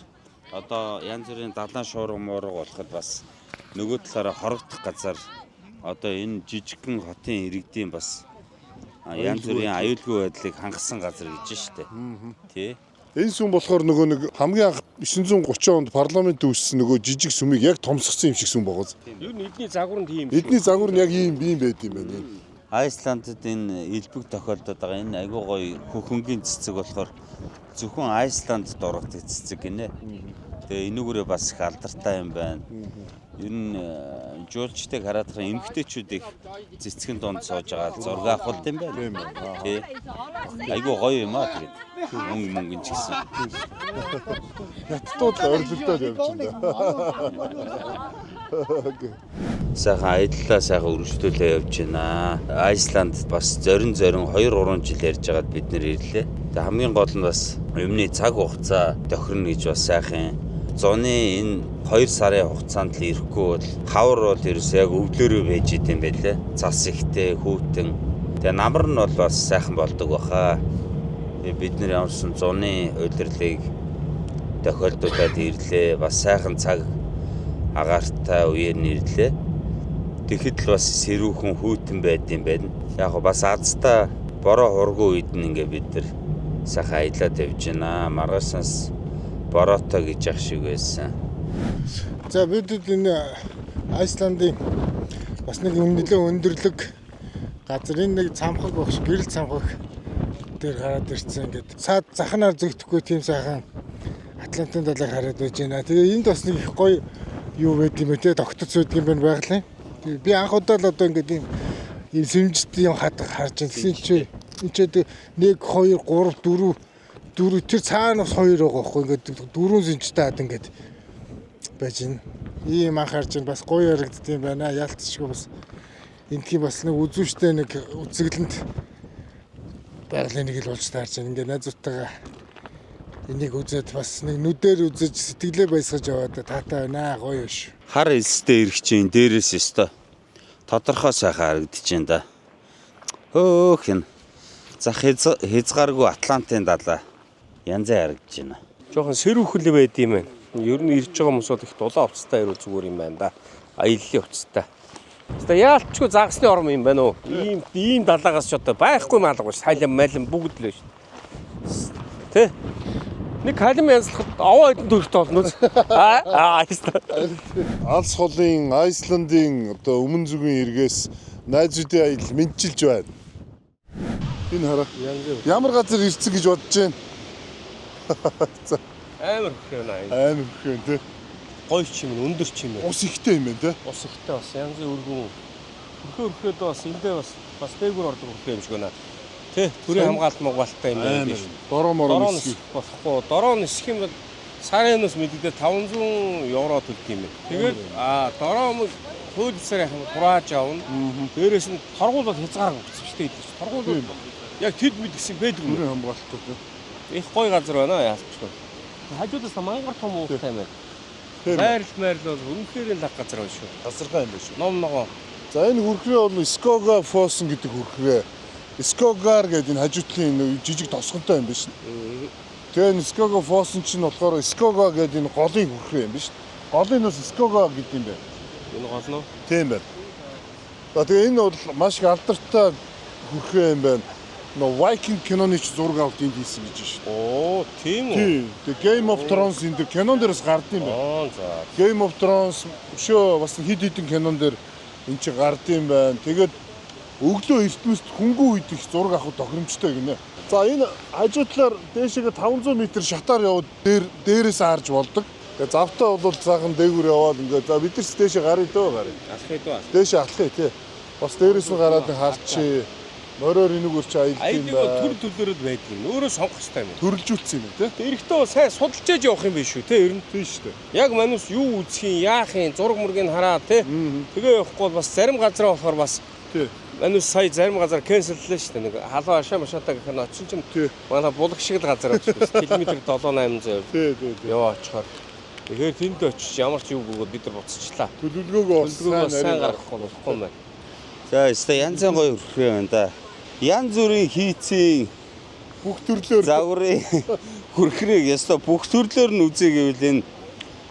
Speaker 2: Одоо янз бүрийн далайн шуурга муурга болоход бас нөгөө талаараа хорогдох газар. Одоо энэ жижигхэн хотын иргэдийн бас Янз бүрийн аюулгүй байдлыг хангасан газар гэж штэ. Тий.
Speaker 1: Энэ сүм болохоор нөгөө нэг хамгийн анх 930 онд парламент үүссэн нөгөө жижиг сүмийг яг томсгосон юм шиг сүм байгаа.
Speaker 3: Ер нь эдний загвар нь тийм.
Speaker 1: Эдний загвар нь яг ийм ийм байд юм байна.
Speaker 2: Айсландд энэ элбэг тохиолдод байгаа энэ айгүй гоё хөхөнгийн цэцэг болохоор зөвхөн Айсландд ургадаг цэцэг гинэ. Тэгээ энүүгээрээ бас их алдартай юм байна. Ер нь жуулчдыг хараад байгаа эмэгтэйчүүд их цэцгэн дунд сууж байгаа зураг авах юм байна.
Speaker 1: Тийм байна.
Speaker 2: Тий. Айгүй гоё юм аа тэгээд. Мөнгө мөнгө ч гэсэн.
Speaker 1: Хятадууд л орилдоод явж байна.
Speaker 2: Сайхан аяллаа сайхан өргөжлүүлээ явж байна. Айсланд бас зорин зорин 2 3 жил ярьж байгаад бид нэр ирлээ. Тэгээ хамгийн гол нь бас юмны цаг хугацаа тохирно гэж бас сайхан зуны энэ 2 сарын хугацаанд л ирэхгүй бол хавар бол ерөөсөө яг өвлөөрөө байж идэм байлээ. Цас ихтэй, хүүтэн. Тэгээ намар нь бол бас сайхан болдог баха. Тэгээ бид нэр ямарсан зуны улирлыг тохиолдуулаад ирлээ. Бас сайхан цаг агаартай үеэр нэрлээ. Тэгэхэд л бас сэрүүхэн хүйтэн байд юм байна. Яг го бас азтай бороо хургу үед нь ингээ бид нар сайхан аялаад явж байна. Маргаашнаас бороотой гэж ах шиг байсан.
Speaker 7: За бидэд энэ Айсландын бас нэг нэлээд өндөрлөг газар энэ нэг цамхаг багш гэрэл цамхаг дээр гараад ирсэн ингээд саад захнаар зөгтөхгүй тийм сайхан Атлантын далайг хараад байж байна. Тэгээ энд бас нэг их гоё юу байд юм бэ те тогтоц байдаг юм байна байгалийн. Тэгээ би анх удаа л одоо ингээд ийм ийм сэмжит юм хад харж байна. Тэгсэн чи энэ ч 1 2 3 4 4 тэр цаана бас 2 байгаа байхгүй ингээд дөрвөн сэнжтэй хад ингээд байж байна. Ийм анх харж байна. Бас гоё ярагдд юм байна. Яалтчгүй бас эндхийн бас нэг үзүүштэй нэг үзэглэнд байгалийн нэг л болж таарч байна. Ингээд найзуудтайгаа энийг үзээд бас нэг нүдээр үзэж сэтгэлээ баясгаж яваад таатай байна. Гоё ш.
Speaker 2: Хар элстэй ирэх чинь дээрээс өстой тодорхой сайхан харагдаж байна да. Хөөх энэ зах хязгааргүй Атлантын далай янзын харагдаж байна.
Speaker 3: Жохон сэрүүхэл байд юм байна. Ер нь ирж байгаа хүмүүс бол их дулаан хувцастай ирвэл зүгээр юм байна да. Аяллаа хувцастай. Хэвээ яалтчгүй загасны орм юм байна уу? Ийм ийм далаагаас ч одоо байхгүй маалга ш. Салим малим бүгд л шүү. Тэ? Нэг халим янзлахад овоо хэдэн төгрөгтэй болно үү? Аа аа.
Speaker 1: Алс холын Айсландын одоо өмнө зүгийн эргээс найзуудын аялал мэдчилж байна. Энэ хараа. Ямар газар ирсэн гэж бодож байна? За
Speaker 3: Амар хөх юм аа.
Speaker 1: амар их юм те.
Speaker 3: Гоё ч юм өндөр ч юм.
Speaker 1: Ус ихтэй юм байна те.
Speaker 3: Ус ихтэй бас янзын өргөн. Өрхөө өрхөөд бас эндээ бас бас дээгүүр ордог өрхөө юм шиг байна. Тэ төрийн хамгаалт мугаалтай юм байна
Speaker 1: Амар.
Speaker 3: биш.
Speaker 1: Дороо мороо
Speaker 3: Дороо
Speaker 1: нисэх.
Speaker 3: нисэх болохгүй. Дороо нисэх юм бол сарын өнөөс мэддэгдээ 500 евро төлдөг юм байна. Тэгээд дороо мөн хууль бусаар яах юм хурааж авна. Дээрээс нь торгуул бол хязгаар өгсөн шүү дээ. Торгуул бол яг тэд мэд гэсэн байдаг юм.
Speaker 1: Төрийн хамгаалалтай те.
Speaker 3: Их гоё газар байна яалчгүй. Хажуудаас мангар том ууртай юм байна.
Speaker 1: Тийм.
Speaker 3: Байрал майрал бол үнэхээр лаг газар байна шүү.
Speaker 1: Тасархай юм байна шүү.
Speaker 3: Ном ногоо.
Speaker 1: За энэ хүрхрээ бол Скога Фосон гэдэг хүрхрээ. Скогар гэдэг энэ хажуутлын энэ жижиг тосгонтой юм байна шүү. Тэгээ энэ Скога Фосон чинь болохоор Скога гэдэг энэ голын хүрхрээ юм байна шүү. Голын бас Скога гэдэг юм байна.
Speaker 3: Энэ гол нь.
Speaker 1: Тийм байна. За тэгээ энэ бол маш их алдартай хүрхрээ юм байна. Нөө Viking киноны ч зураг авалт энд хийсэн гэж байна шүү.
Speaker 3: Оо, тийм үү?
Speaker 1: Тийм. Тэгээ Game of Thrones энэ дэр кинон дээрээс гардыг юм байна.
Speaker 3: Аа, за.
Speaker 1: Game of Thrones өшөө бас хэд хэдэн кинон дээр эн чинь гардыг юм байна. Тэгээд өглөө эртмэст хөнгөн үед их зураг авах тохиромжтой гинэ. За энэ хажуу талаар дээшээгээ 500 м шатаар яваад дээр дээрээс харж болдог. Тэгээ завтаа бол цаахан дээгүүр яваад ингээд за бид нар ч дээшээ гаръя дөө гаръя.
Speaker 3: Алхах дөө.
Speaker 1: Дээшээ алхая тий. Бас дээрээс нь гараад харчи. Мориор энүүгээр чи аялд юм
Speaker 3: Аялыг бол төр
Speaker 1: байна.
Speaker 3: төлөөрөд байдаг юм. Өөрөө сонгох хэрэгтэй юм.
Speaker 1: Төрөлжүүлсэн юм тий.
Speaker 3: Эрэхтээ бол сайн судалж яж явах юм биш үү те ер нь.
Speaker 1: Тийм шүү дээ.
Speaker 3: Яг манус юу үзэх юм, яах юм, зураг мөргийг хараа те. Тэгээ явахгүй бол бас зарим газараа болохоор бас
Speaker 1: Тий.
Speaker 3: манус сая зарим газар кэнселлээ шүү дээ. Нэг халуун ашаа машаатай гэх нь очсон чинь
Speaker 1: Тий.
Speaker 3: манай булаг шиг л газар очих. Километр 7 800
Speaker 1: Тий, тий, тий.
Speaker 3: яваа очихоор. Тэгэхээр тэнд очиж ямар ч юу гүгээд бид нар буцчихлаа.
Speaker 1: Төлөвлөгөөгөө бас
Speaker 3: Төлөвлөгөөгөө
Speaker 1: сайн
Speaker 3: сайн
Speaker 1: нарийн
Speaker 3: гаргахгүй болохгүй юм байна.
Speaker 2: За өстой янзын гоё хүрхрээ байна да. Янз бүрийн хийцийн
Speaker 1: бүх төрлөөр
Speaker 2: загварын хүрхрээг ёстой бүх төрлөөр нь үзье гэвэл энэ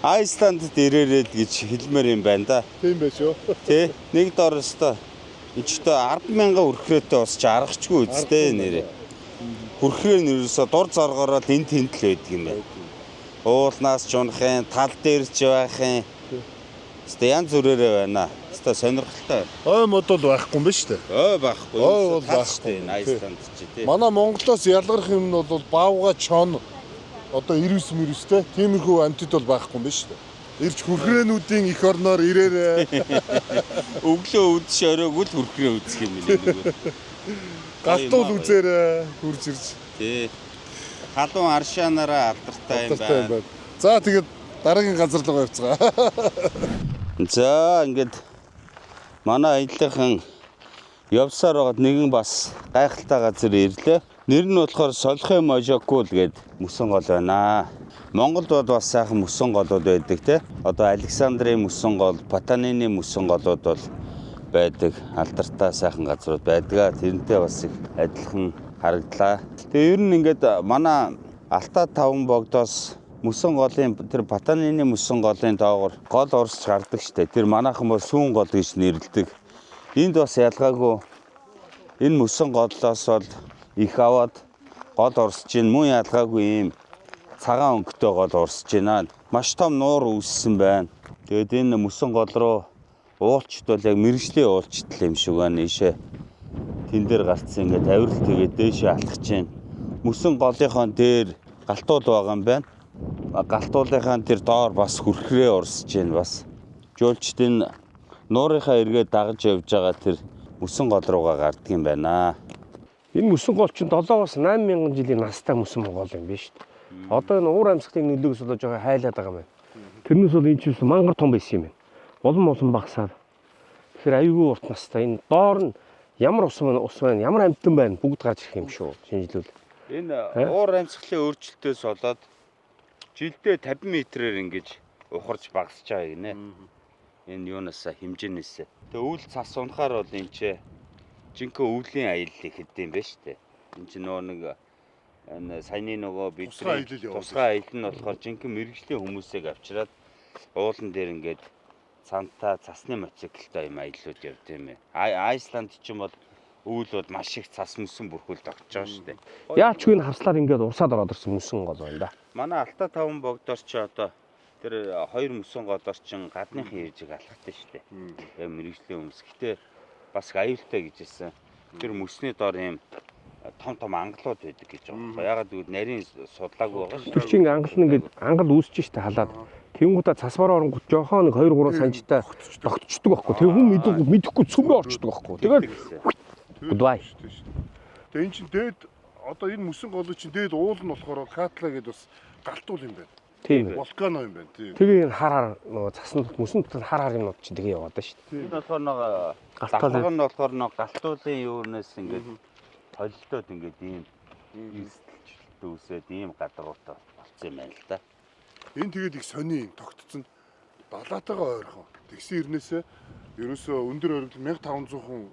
Speaker 2: Айсландд ирээрэй л гэж хэлмээр юм байна да.
Speaker 1: тийм байх шүү.
Speaker 2: Тэ нэг дор өстой Энд ч одоо 10,000 хүрхрээтэй бас ч аргачгүй үсттэй нэрээ. Хүрхрээ нь ерөөсө дур зоргороо л энд тэнд л байдаг юм байна. Уулнаас ч унах юм, тал дээр ч байх юм. Хэвээ янз бүрээрээ байна. Хэвээ сонирхолтой.
Speaker 1: Ой мод бол байхгүй юм байна шүү дээ.
Speaker 2: Ой байхгүй.
Speaker 1: Ой бол
Speaker 2: Тал шүү дээ,
Speaker 1: байхгүй.
Speaker 2: энэ Айсланд чи тий.
Speaker 1: Манай Монголоос ялгарх юм нь бол баавга чон одоо ирвэс мэрвэстэй тиймэрхүү амьтад бол байхгүй юм байна шүү дээ. Ирж хүрхрээнүүдийн эх орноор ирээрээ.
Speaker 2: Өглөө үдш оройг л хүрхрээ үзэх юм байна нөгөө.
Speaker 1: Галтуул үзээрээ хурж ирж
Speaker 2: Тий. Халуун аршаанаараа алдартай юм
Speaker 1: алдартай юм
Speaker 2: байна.
Speaker 1: байна. За тэгээд дараагийн газар руу явцгаа.
Speaker 2: За ингээд манай аяллахын явсаар байгаад нэгэн бас гайхалтай газар ирлээ. Нэр нь болохоор Солихын Можокул гээд мөсөн гол байна. Монголд бол бас сайхан мөсөн голууд байдаг те. Одоо Александрын мөсөн гол, Патанины мөсөн голууд бол байдаг. Алдартай сайхан газрууд байдаг. Тэрнтэй бас их адилхан харагдлаа. Тэгээ ер нь ингээд манай Алтай таван богдоос мөсөн голын тэр Патанины мөсөн голын доогоор гол урсч гардаг штэ. Тэр манайхан бол сүүн гол гэж нэрлэдэг. Энд бас ялгаагүй энэ мөсөн голлоос бол их аваад гол урсж гин мөн ялгаагүй ийм цагаан өнгөтэй гол урсж байна. Маш том нуур үүссэн байна. Тэгээд энэ мөсөн гол руу уулчд бол яг мэрэгжлийн уулчд л юм шиг байна. Ийшээ тэн дээр гарцсан ингээд авирал тэгээд дээшээ алхаж чинь. Мөсөн голынхон дээр галтуул байгаа юм байна. Галтуулынхаа тэр доор бас хүрхрээ урсж чинь бас. Жуулчд энэ нуурынхаа эргээ дагаж явж байгаа тэр мөсөн гол руугаа гардаг юм байна.
Speaker 3: Энэ мөсөн гол чинь 7-оос 8 мянган жилийн настай мөсөн гол юм биш үү? Одоо энэ уур амьсгалын нөлөөгөөс болоо жоохон хайлаад байгаа юм байна. Тэрнээс бол энэ чинь мангар том байсан юм байна. Улам улам багасаад. Тэгэхээр аюулгүй урт настай энэ доор нь ямар ус байна, ус байна, ямар амьтан байна бүгд гарч ирэх юм шүү. Шинжилвэл.
Speaker 2: Энэ уур амьсгалын өөрчлөлтөөс болоод жилдээ 50 метрээр ингэж ухарч багасж байгаа гинэ. Энэ юунаас хэмжээнээс. Тэгээ үйл цас унахаар бол энэ ч жинхэнэ өвлийн аялал ихэд юм байна шүү дээ. Энэ чинь нөгөө нэг энэ саяны нөгөө
Speaker 1: Тусгай
Speaker 2: бидний
Speaker 1: аялал яваад
Speaker 2: тусгай аялал нь болохоор жинхэнэ мэрэгжлийн хүмүүсийг авчираад уулан дээр ингээд цантаа цасны мотоциклтай юм аяллууд явд юм ээ. Айсланд ч юм бол өвөл бол маш их цас мөсөн бүрхүүл тогтож байгаа шүү дээ.
Speaker 3: Яалч үгүй энэ хавслаар ингээд урсаад ороод ирсэн мөсөн гол байна да.
Speaker 2: Манай Алтай таван богдоор чи одоо тэр хоёр мөсөн голоор чин гадныхан ээжийг алхахтай шүү дээ. Яг мэрэгжлийн хүмүүс. Гэтэ бас их аюултай гэж хэлсэн. Тэр мөсний доор ийм том том ангалууд байдаг гэж байгаа байхгүй. Ягаад гэвэл нарийн судлаагүй байгаа шүү.
Speaker 3: Тэр чинь ангал нь ингээд ангал үүсэж штэ халаад. Тэнгуудаа цасвар оронгууд жохон нэг 2 3 санжтай тогтчдөг байхгүй. Тэр хүн мэдээгүй мэдэхгүй цөмрөө орчдөг байхгүй. Тэгээд goodbye.
Speaker 1: Тэгээ эн чинь дээд одоо энэ мөсөн голын чинь дээд уул нь болохоор Катла гэдээ бас галтуул юм байна.
Speaker 3: Тийм ээ.
Speaker 1: Волкано юм байна тийм.
Speaker 3: Тэгээ энэ хар хар нөгөө цасны мөсөн дотор хар хар юмнууд чинь тэгээ яваад шүү дээ.
Speaker 2: Энэ болохоор нэг
Speaker 3: Галтуул.
Speaker 2: давхарга нь болохоор нэг галтуулын юунаас ингээд толилдоод ингээд ийм эрсдэлчлэлт үүсээд ийм гадаргуутай болцсон юм байна л да.
Speaker 1: Энэ тэгээд их сони юм тогтцсон. Далаатайгаа ойрхон. Тэгсэн ирнээсээ ерөөсөө өндөр оргил 1500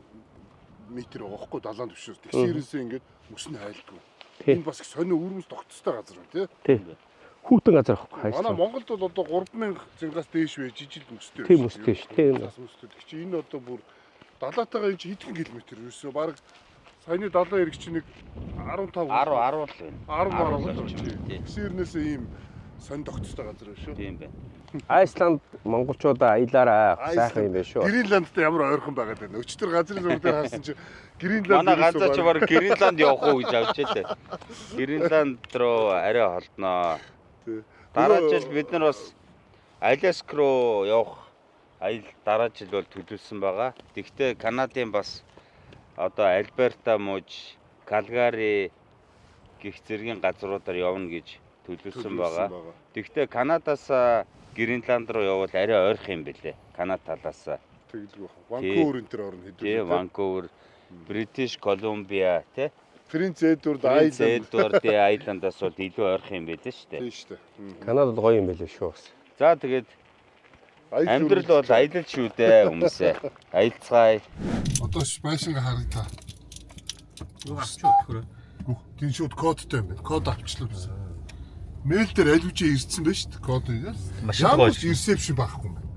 Speaker 1: метр байгаа хгүй далайн түвшнээс. Тэгсэн ирнээсээ ингээд мөс нь хайлдгүй.
Speaker 3: Тий.
Speaker 1: Энэ бас их сони өрмөс тогтцтой газар байна тий.
Speaker 3: Тий. Хүүтэн газар байхгүй.
Speaker 1: Манай Монголд бол одоо 3000 зингаас дээш байж ижил мөстэй.
Speaker 3: Тийм мөстэй шүү, тийм.
Speaker 1: Цас мөстэй. Тэг чи энэ одоо бүр далаатайгаа энэ чи хэдхэн километр ерөөсөө бараг саяны далайн эрэг чи нэг 15
Speaker 2: 10 10 л байна.
Speaker 1: 10
Speaker 2: 10
Speaker 1: 10
Speaker 2: л байна. Тий.
Speaker 1: Тэгсэн ирнээсээ ийм сонь тогтцтой газар байна шүү.
Speaker 2: Тийм байна.
Speaker 3: Айсланд монголчуудаа аялаараа сайхан юм байна шүү.
Speaker 1: Гринландтай ямар ойрхон байгаад байна. Өчтөр газрын зураг дээр харсан чи Гринланд
Speaker 2: Манай
Speaker 1: ерөөсөө
Speaker 2: ганцаа чи
Speaker 1: бараг-
Speaker 2: баг Гринланд явах уу гэж авч ялээ. Гринланд руу арай холдноо.
Speaker 1: Тий.
Speaker 2: Дараа жил бид нар бас Аляск руу явах аялал дараа жил бол төлөвлөсөн байгаа. Тэгвэл Канадын бас одоо Альберта мужи, Калгари гих зэргийн газруудаар явна гэж төлөвлөсөн
Speaker 1: Төлөвлөсөн
Speaker 2: байгаа.
Speaker 1: байгаа.
Speaker 2: Тэгвэл Канадаас Гринланд руу явбал арай ойрох юм бэлээ. Канада талаас.
Speaker 1: Тэгэлгүй бах. Ванкувер энэ төр орно
Speaker 2: Тий,
Speaker 1: хэдүүлээ.
Speaker 2: Ванкувер, Бритиш Колумбиа тий.
Speaker 1: Принц Эдвард
Speaker 2: Принц
Speaker 1: Айланд
Speaker 2: Эдвардын айландаас бол илүү ойрох юм байлээ шүү дээ.
Speaker 1: тийм шүү дээ.
Speaker 3: Канада бол гоё юм байлээ шүү бас.
Speaker 2: За тэгээд
Speaker 1: Аялал
Speaker 2: амьдрал бол аялал шүү дээ хүмүүсээ. Аялцгаая.
Speaker 1: Одоо байшингаа харъя та.
Speaker 3: Юу авч өгөхөр.
Speaker 1: Гүн шууд кодтой юм байна. Код авчлаа біз. Мэйл дээр аль үжи ирсэн байж шүү дээ код энэ.
Speaker 8: Машин
Speaker 1: Ямар
Speaker 8: тоож.
Speaker 1: ч ресепшн байхгүй юм байна.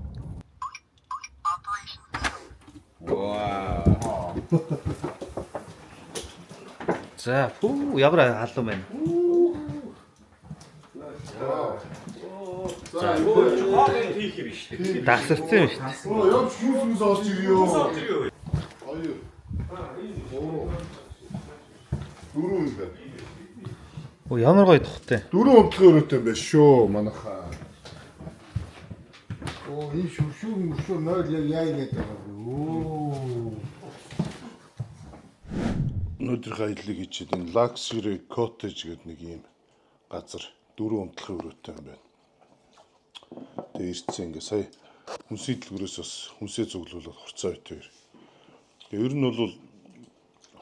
Speaker 2: Вау.
Speaker 8: За, фүү ямар халуун байна.
Speaker 1: За,
Speaker 3: Хийх юм шүү дээ.
Speaker 8: Дасарсан юм шүү дээ.
Speaker 1: Оо, ямар ч хүмүүс хүмүүс олж ирё. Хоёр. Гурав. Дөрөв юм байна.
Speaker 8: Оо ямар гоё тухтай.
Speaker 1: Дөрөв унтлах өрөөтэй юм байна шүү, манайхаа.
Speaker 7: Оо энэ шүршүүр мөршүүр нойл яг яа гэдэг байгаа вэ? Оо.
Speaker 1: Өнөөдрийнхөө аяллыг хийчихэд энэ Luxury Cottage гэдэг нэг ийм газар дөрөв унтлахын өрөөтэй юм байна. Тэгээ ирсэн ингээ сая хүнсний дэлгүүрээс бас хүнсээ цуглуулад хурцаа битээр. Тэгээ ер нь бол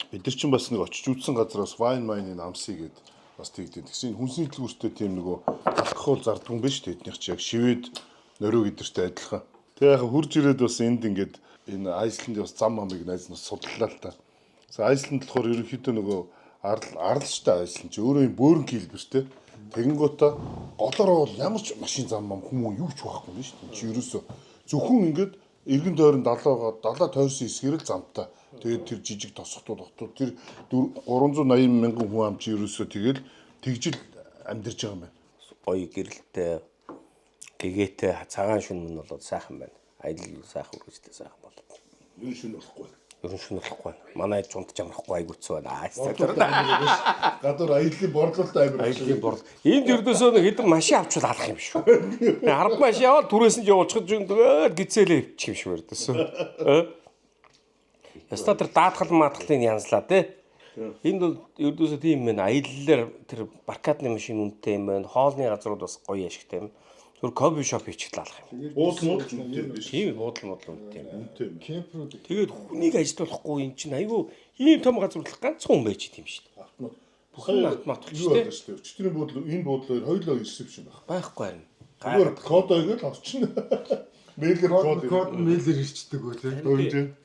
Speaker 1: бид нар чинь бас нэг очиж үзсэн газараас wine mine-ын амсыг гээд бас тэгдэг. Тэгсэн хүнсний дэлгүүртээ тийм нөгөө алкогол зардгүй юм байна шүү дээ. Эднийх чи яг шивэд нориу гэдэртэй адилхан. Тэгээ яг хурж ирээд бас энд ингээд энэ Айсландын бас зам амыг найз нас судлаа л та. За Айсланд болохоор ерөнхийдөө нөгөө арал арал штэ Айсланд чи өөрөө юм бөөрөнхий хэлбэртэй. Тэгэнгүүтээ голоор бол ямар ч машин зам мам хүмүүс юу ч байхгүй юм шүү дээ. Чи ерөөсөө зөвхөн ингээд эргэн тойрон далайгаа далаа тойрсон хэсгээр л замтай. Тэгээд тэр жижиг тосготууд хотууд тэр 380 мянган хүн ам чи ерөөсөө тэгэл тэгжил амьдарч байгаа юм байна.
Speaker 3: Гоё гэрэлтэй гэгээтэй цагаан шүн мөн болоод сайхан байна. Аялал сайхан үргэлжлээ сайхан болоод.
Speaker 1: Ер нь шүн болохгүй.
Speaker 3: Ер нь шүн болохгүй байна. Манай жунт жамрахгүй айгуу хэцүү байна. Аа,
Speaker 1: Гадуур аяллаа борлуулалт амар.
Speaker 3: Аяллаа борл. Энд ердөөсөө нэг хэдэн машин авчвал алах юм шүү. 10 машин аваад түрээс нь явуулчихад тэгэл гизээлээ ивчих юм шүү ердөөсөө. Яста тэр даатгал маатгалын янзлаа те. Энд бол ердөөсөө тийм юм байна. Аяллаар тэр баркадны машин үнэтэй юм байна. Хоолны газрууд бас гоё ашигтай юм. Зүр кофе шоп хийчихэл алах юм.
Speaker 1: Буудал муудал үнэтэй биш.
Speaker 3: Тийм буудал муудал үнэтэй юм.
Speaker 1: Үнэтэй юм.
Speaker 7: Кемпрүүд
Speaker 3: Тэгээд хүнийг ажилуулахгүй юм чинь айгүй ийм том газар болох ганцхан хүн байж тийм шүү дээ.
Speaker 1: Автомат.
Speaker 3: Бүх нь автомат
Speaker 1: Юу
Speaker 3: шүү дээ.
Speaker 1: болоо шүү дээ. Өчтөрийн буудлын энэ буудлын хоёулаа ресепшн байх.
Speaker 3: Байхгүй юм.
Speaker 1: Зүгээр код ойгол орчихно. Мэйлэр код.
Speaker 7: код мэйлэр ирчдэг үү те.
Speaker 1: Өөр тийм.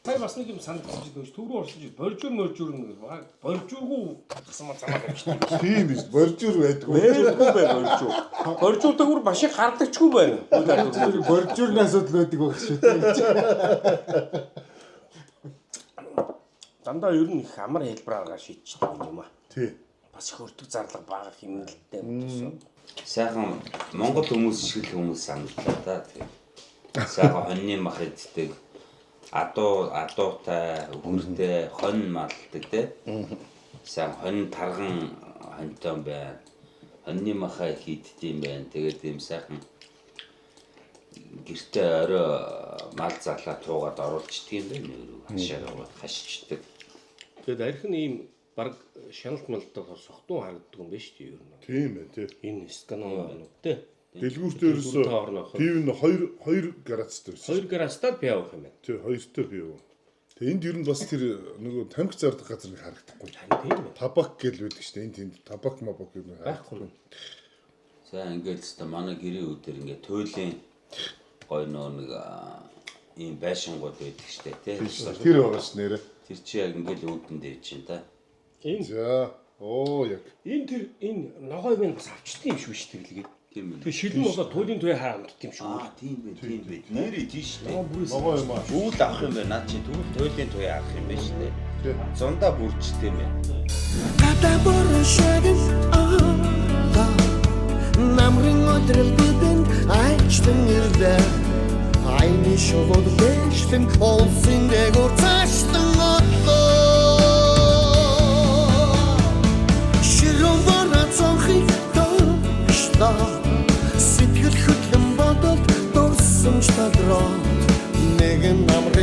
Speaker 3: Сая бас нэг юм санал гарч ирсэн. Төв рүү орсон чинь боржуур моржуур нэг боржуургүй гарсан маа замаар явчихсан.
Speaker 1: Тийм биш. Боржуур байдгүй.
Speaker 3: Мэргүй бай боржуур. Боржуурдаг үр машин гардагчгүй байна.
Speaker 7: Боржуурны асуудал байдаг байх шүү те.
Speaker 3: Дандаа ер нь их амар хэлбэраараа шийдчихдэг юм аа.
Speaker 1: Тий.
Speaker 3: Бас их өртөг зарлага бага хэмнэлттэй юм.
Speaker 2: Сайхан Монгол хүмүүс шиг л хүмүүс санагдлаа да. Тийм. Сайхан хоньны мах иддэг. Адуу адуутай, өвөртэй, хонь малдаг тий. Сайн хонь тарган хоньтой байна. Хоньны махаа их иддэг юм байна. Тэгээд ийм сайхан гэртээ орой мал залаа туугаад оруулчдаг юм байна. Хашаар яваад хашчдаг.
Speaker 3: Тэгээд архин ийм баг шаналт малтай сохтун харагддаг юм байна шүү дээ ер нь.
Speaker 1: Тийм ээ тий.
Speaker 3: Энэ сканонууд тий.
Speaker 1: Дэлгүүрт ерөөсөө
Speaker 3: Дэлгүүртэй орно охин.
Speaker 1: пив нь 2 2 градустай байсан.
Speaker 3: 2 градустаар пиво авах юм байна.
Speaker 1: Тий, хоёртой пив. Тэгээ энд ер нь бас тэр нөгөө тамхи зардаг газар нэг харагдахгүй.
Speaker 3: Харин тийм ээ.
Speaker 1: Табак гэл байдаг шүү дээ. Энд тэнд табак мабак юм
Speaker 3: Байхгүй.
Speaker 2: За ингээд л өстой манай гэрийн үүдэр ингээд туйлын гой нөө нэг ийм байшингууд байдаг штэ тий.
Speaker 1: Тэр байгаа ш нэрэ.
Speaker 2: Тэр чи яг ингээд үүдэнд байж чинь та.
Speaker 3: Энэ
Speaker 1: За. Оо яг.
Speaker 3: энэ тэр энэ ногоог нь бас авчдаг юм шүү шүү дээ.
Speaker 2: Тийм үү.
Speaker 3: Тэр шилэн болоод туйлын туяа харамддаг юм шүү.
Speaker 2: Аа тийм бэ тийм бэ. Нэрээ тийм штэ.
Speaker 1: Ногоо юм аа.
Speaker 2: Үүл авах юм байна. Наад чи тэгвэл туйлын туяа авах юм байна штэ. Зундаа бүрчтэй юм байна.
Speaker 9: Гадаа борон шагал аа Намрын өдрөл бидэнд айчлан ирлээ. Айны шулууд бэжлэн олсын дээгүүр цаашлан одлоо. Ширүүн бороо цонхыг тоошлоо. Сэтгэл хөдлөн бодолд дурсамж тадроод нэгэн намрын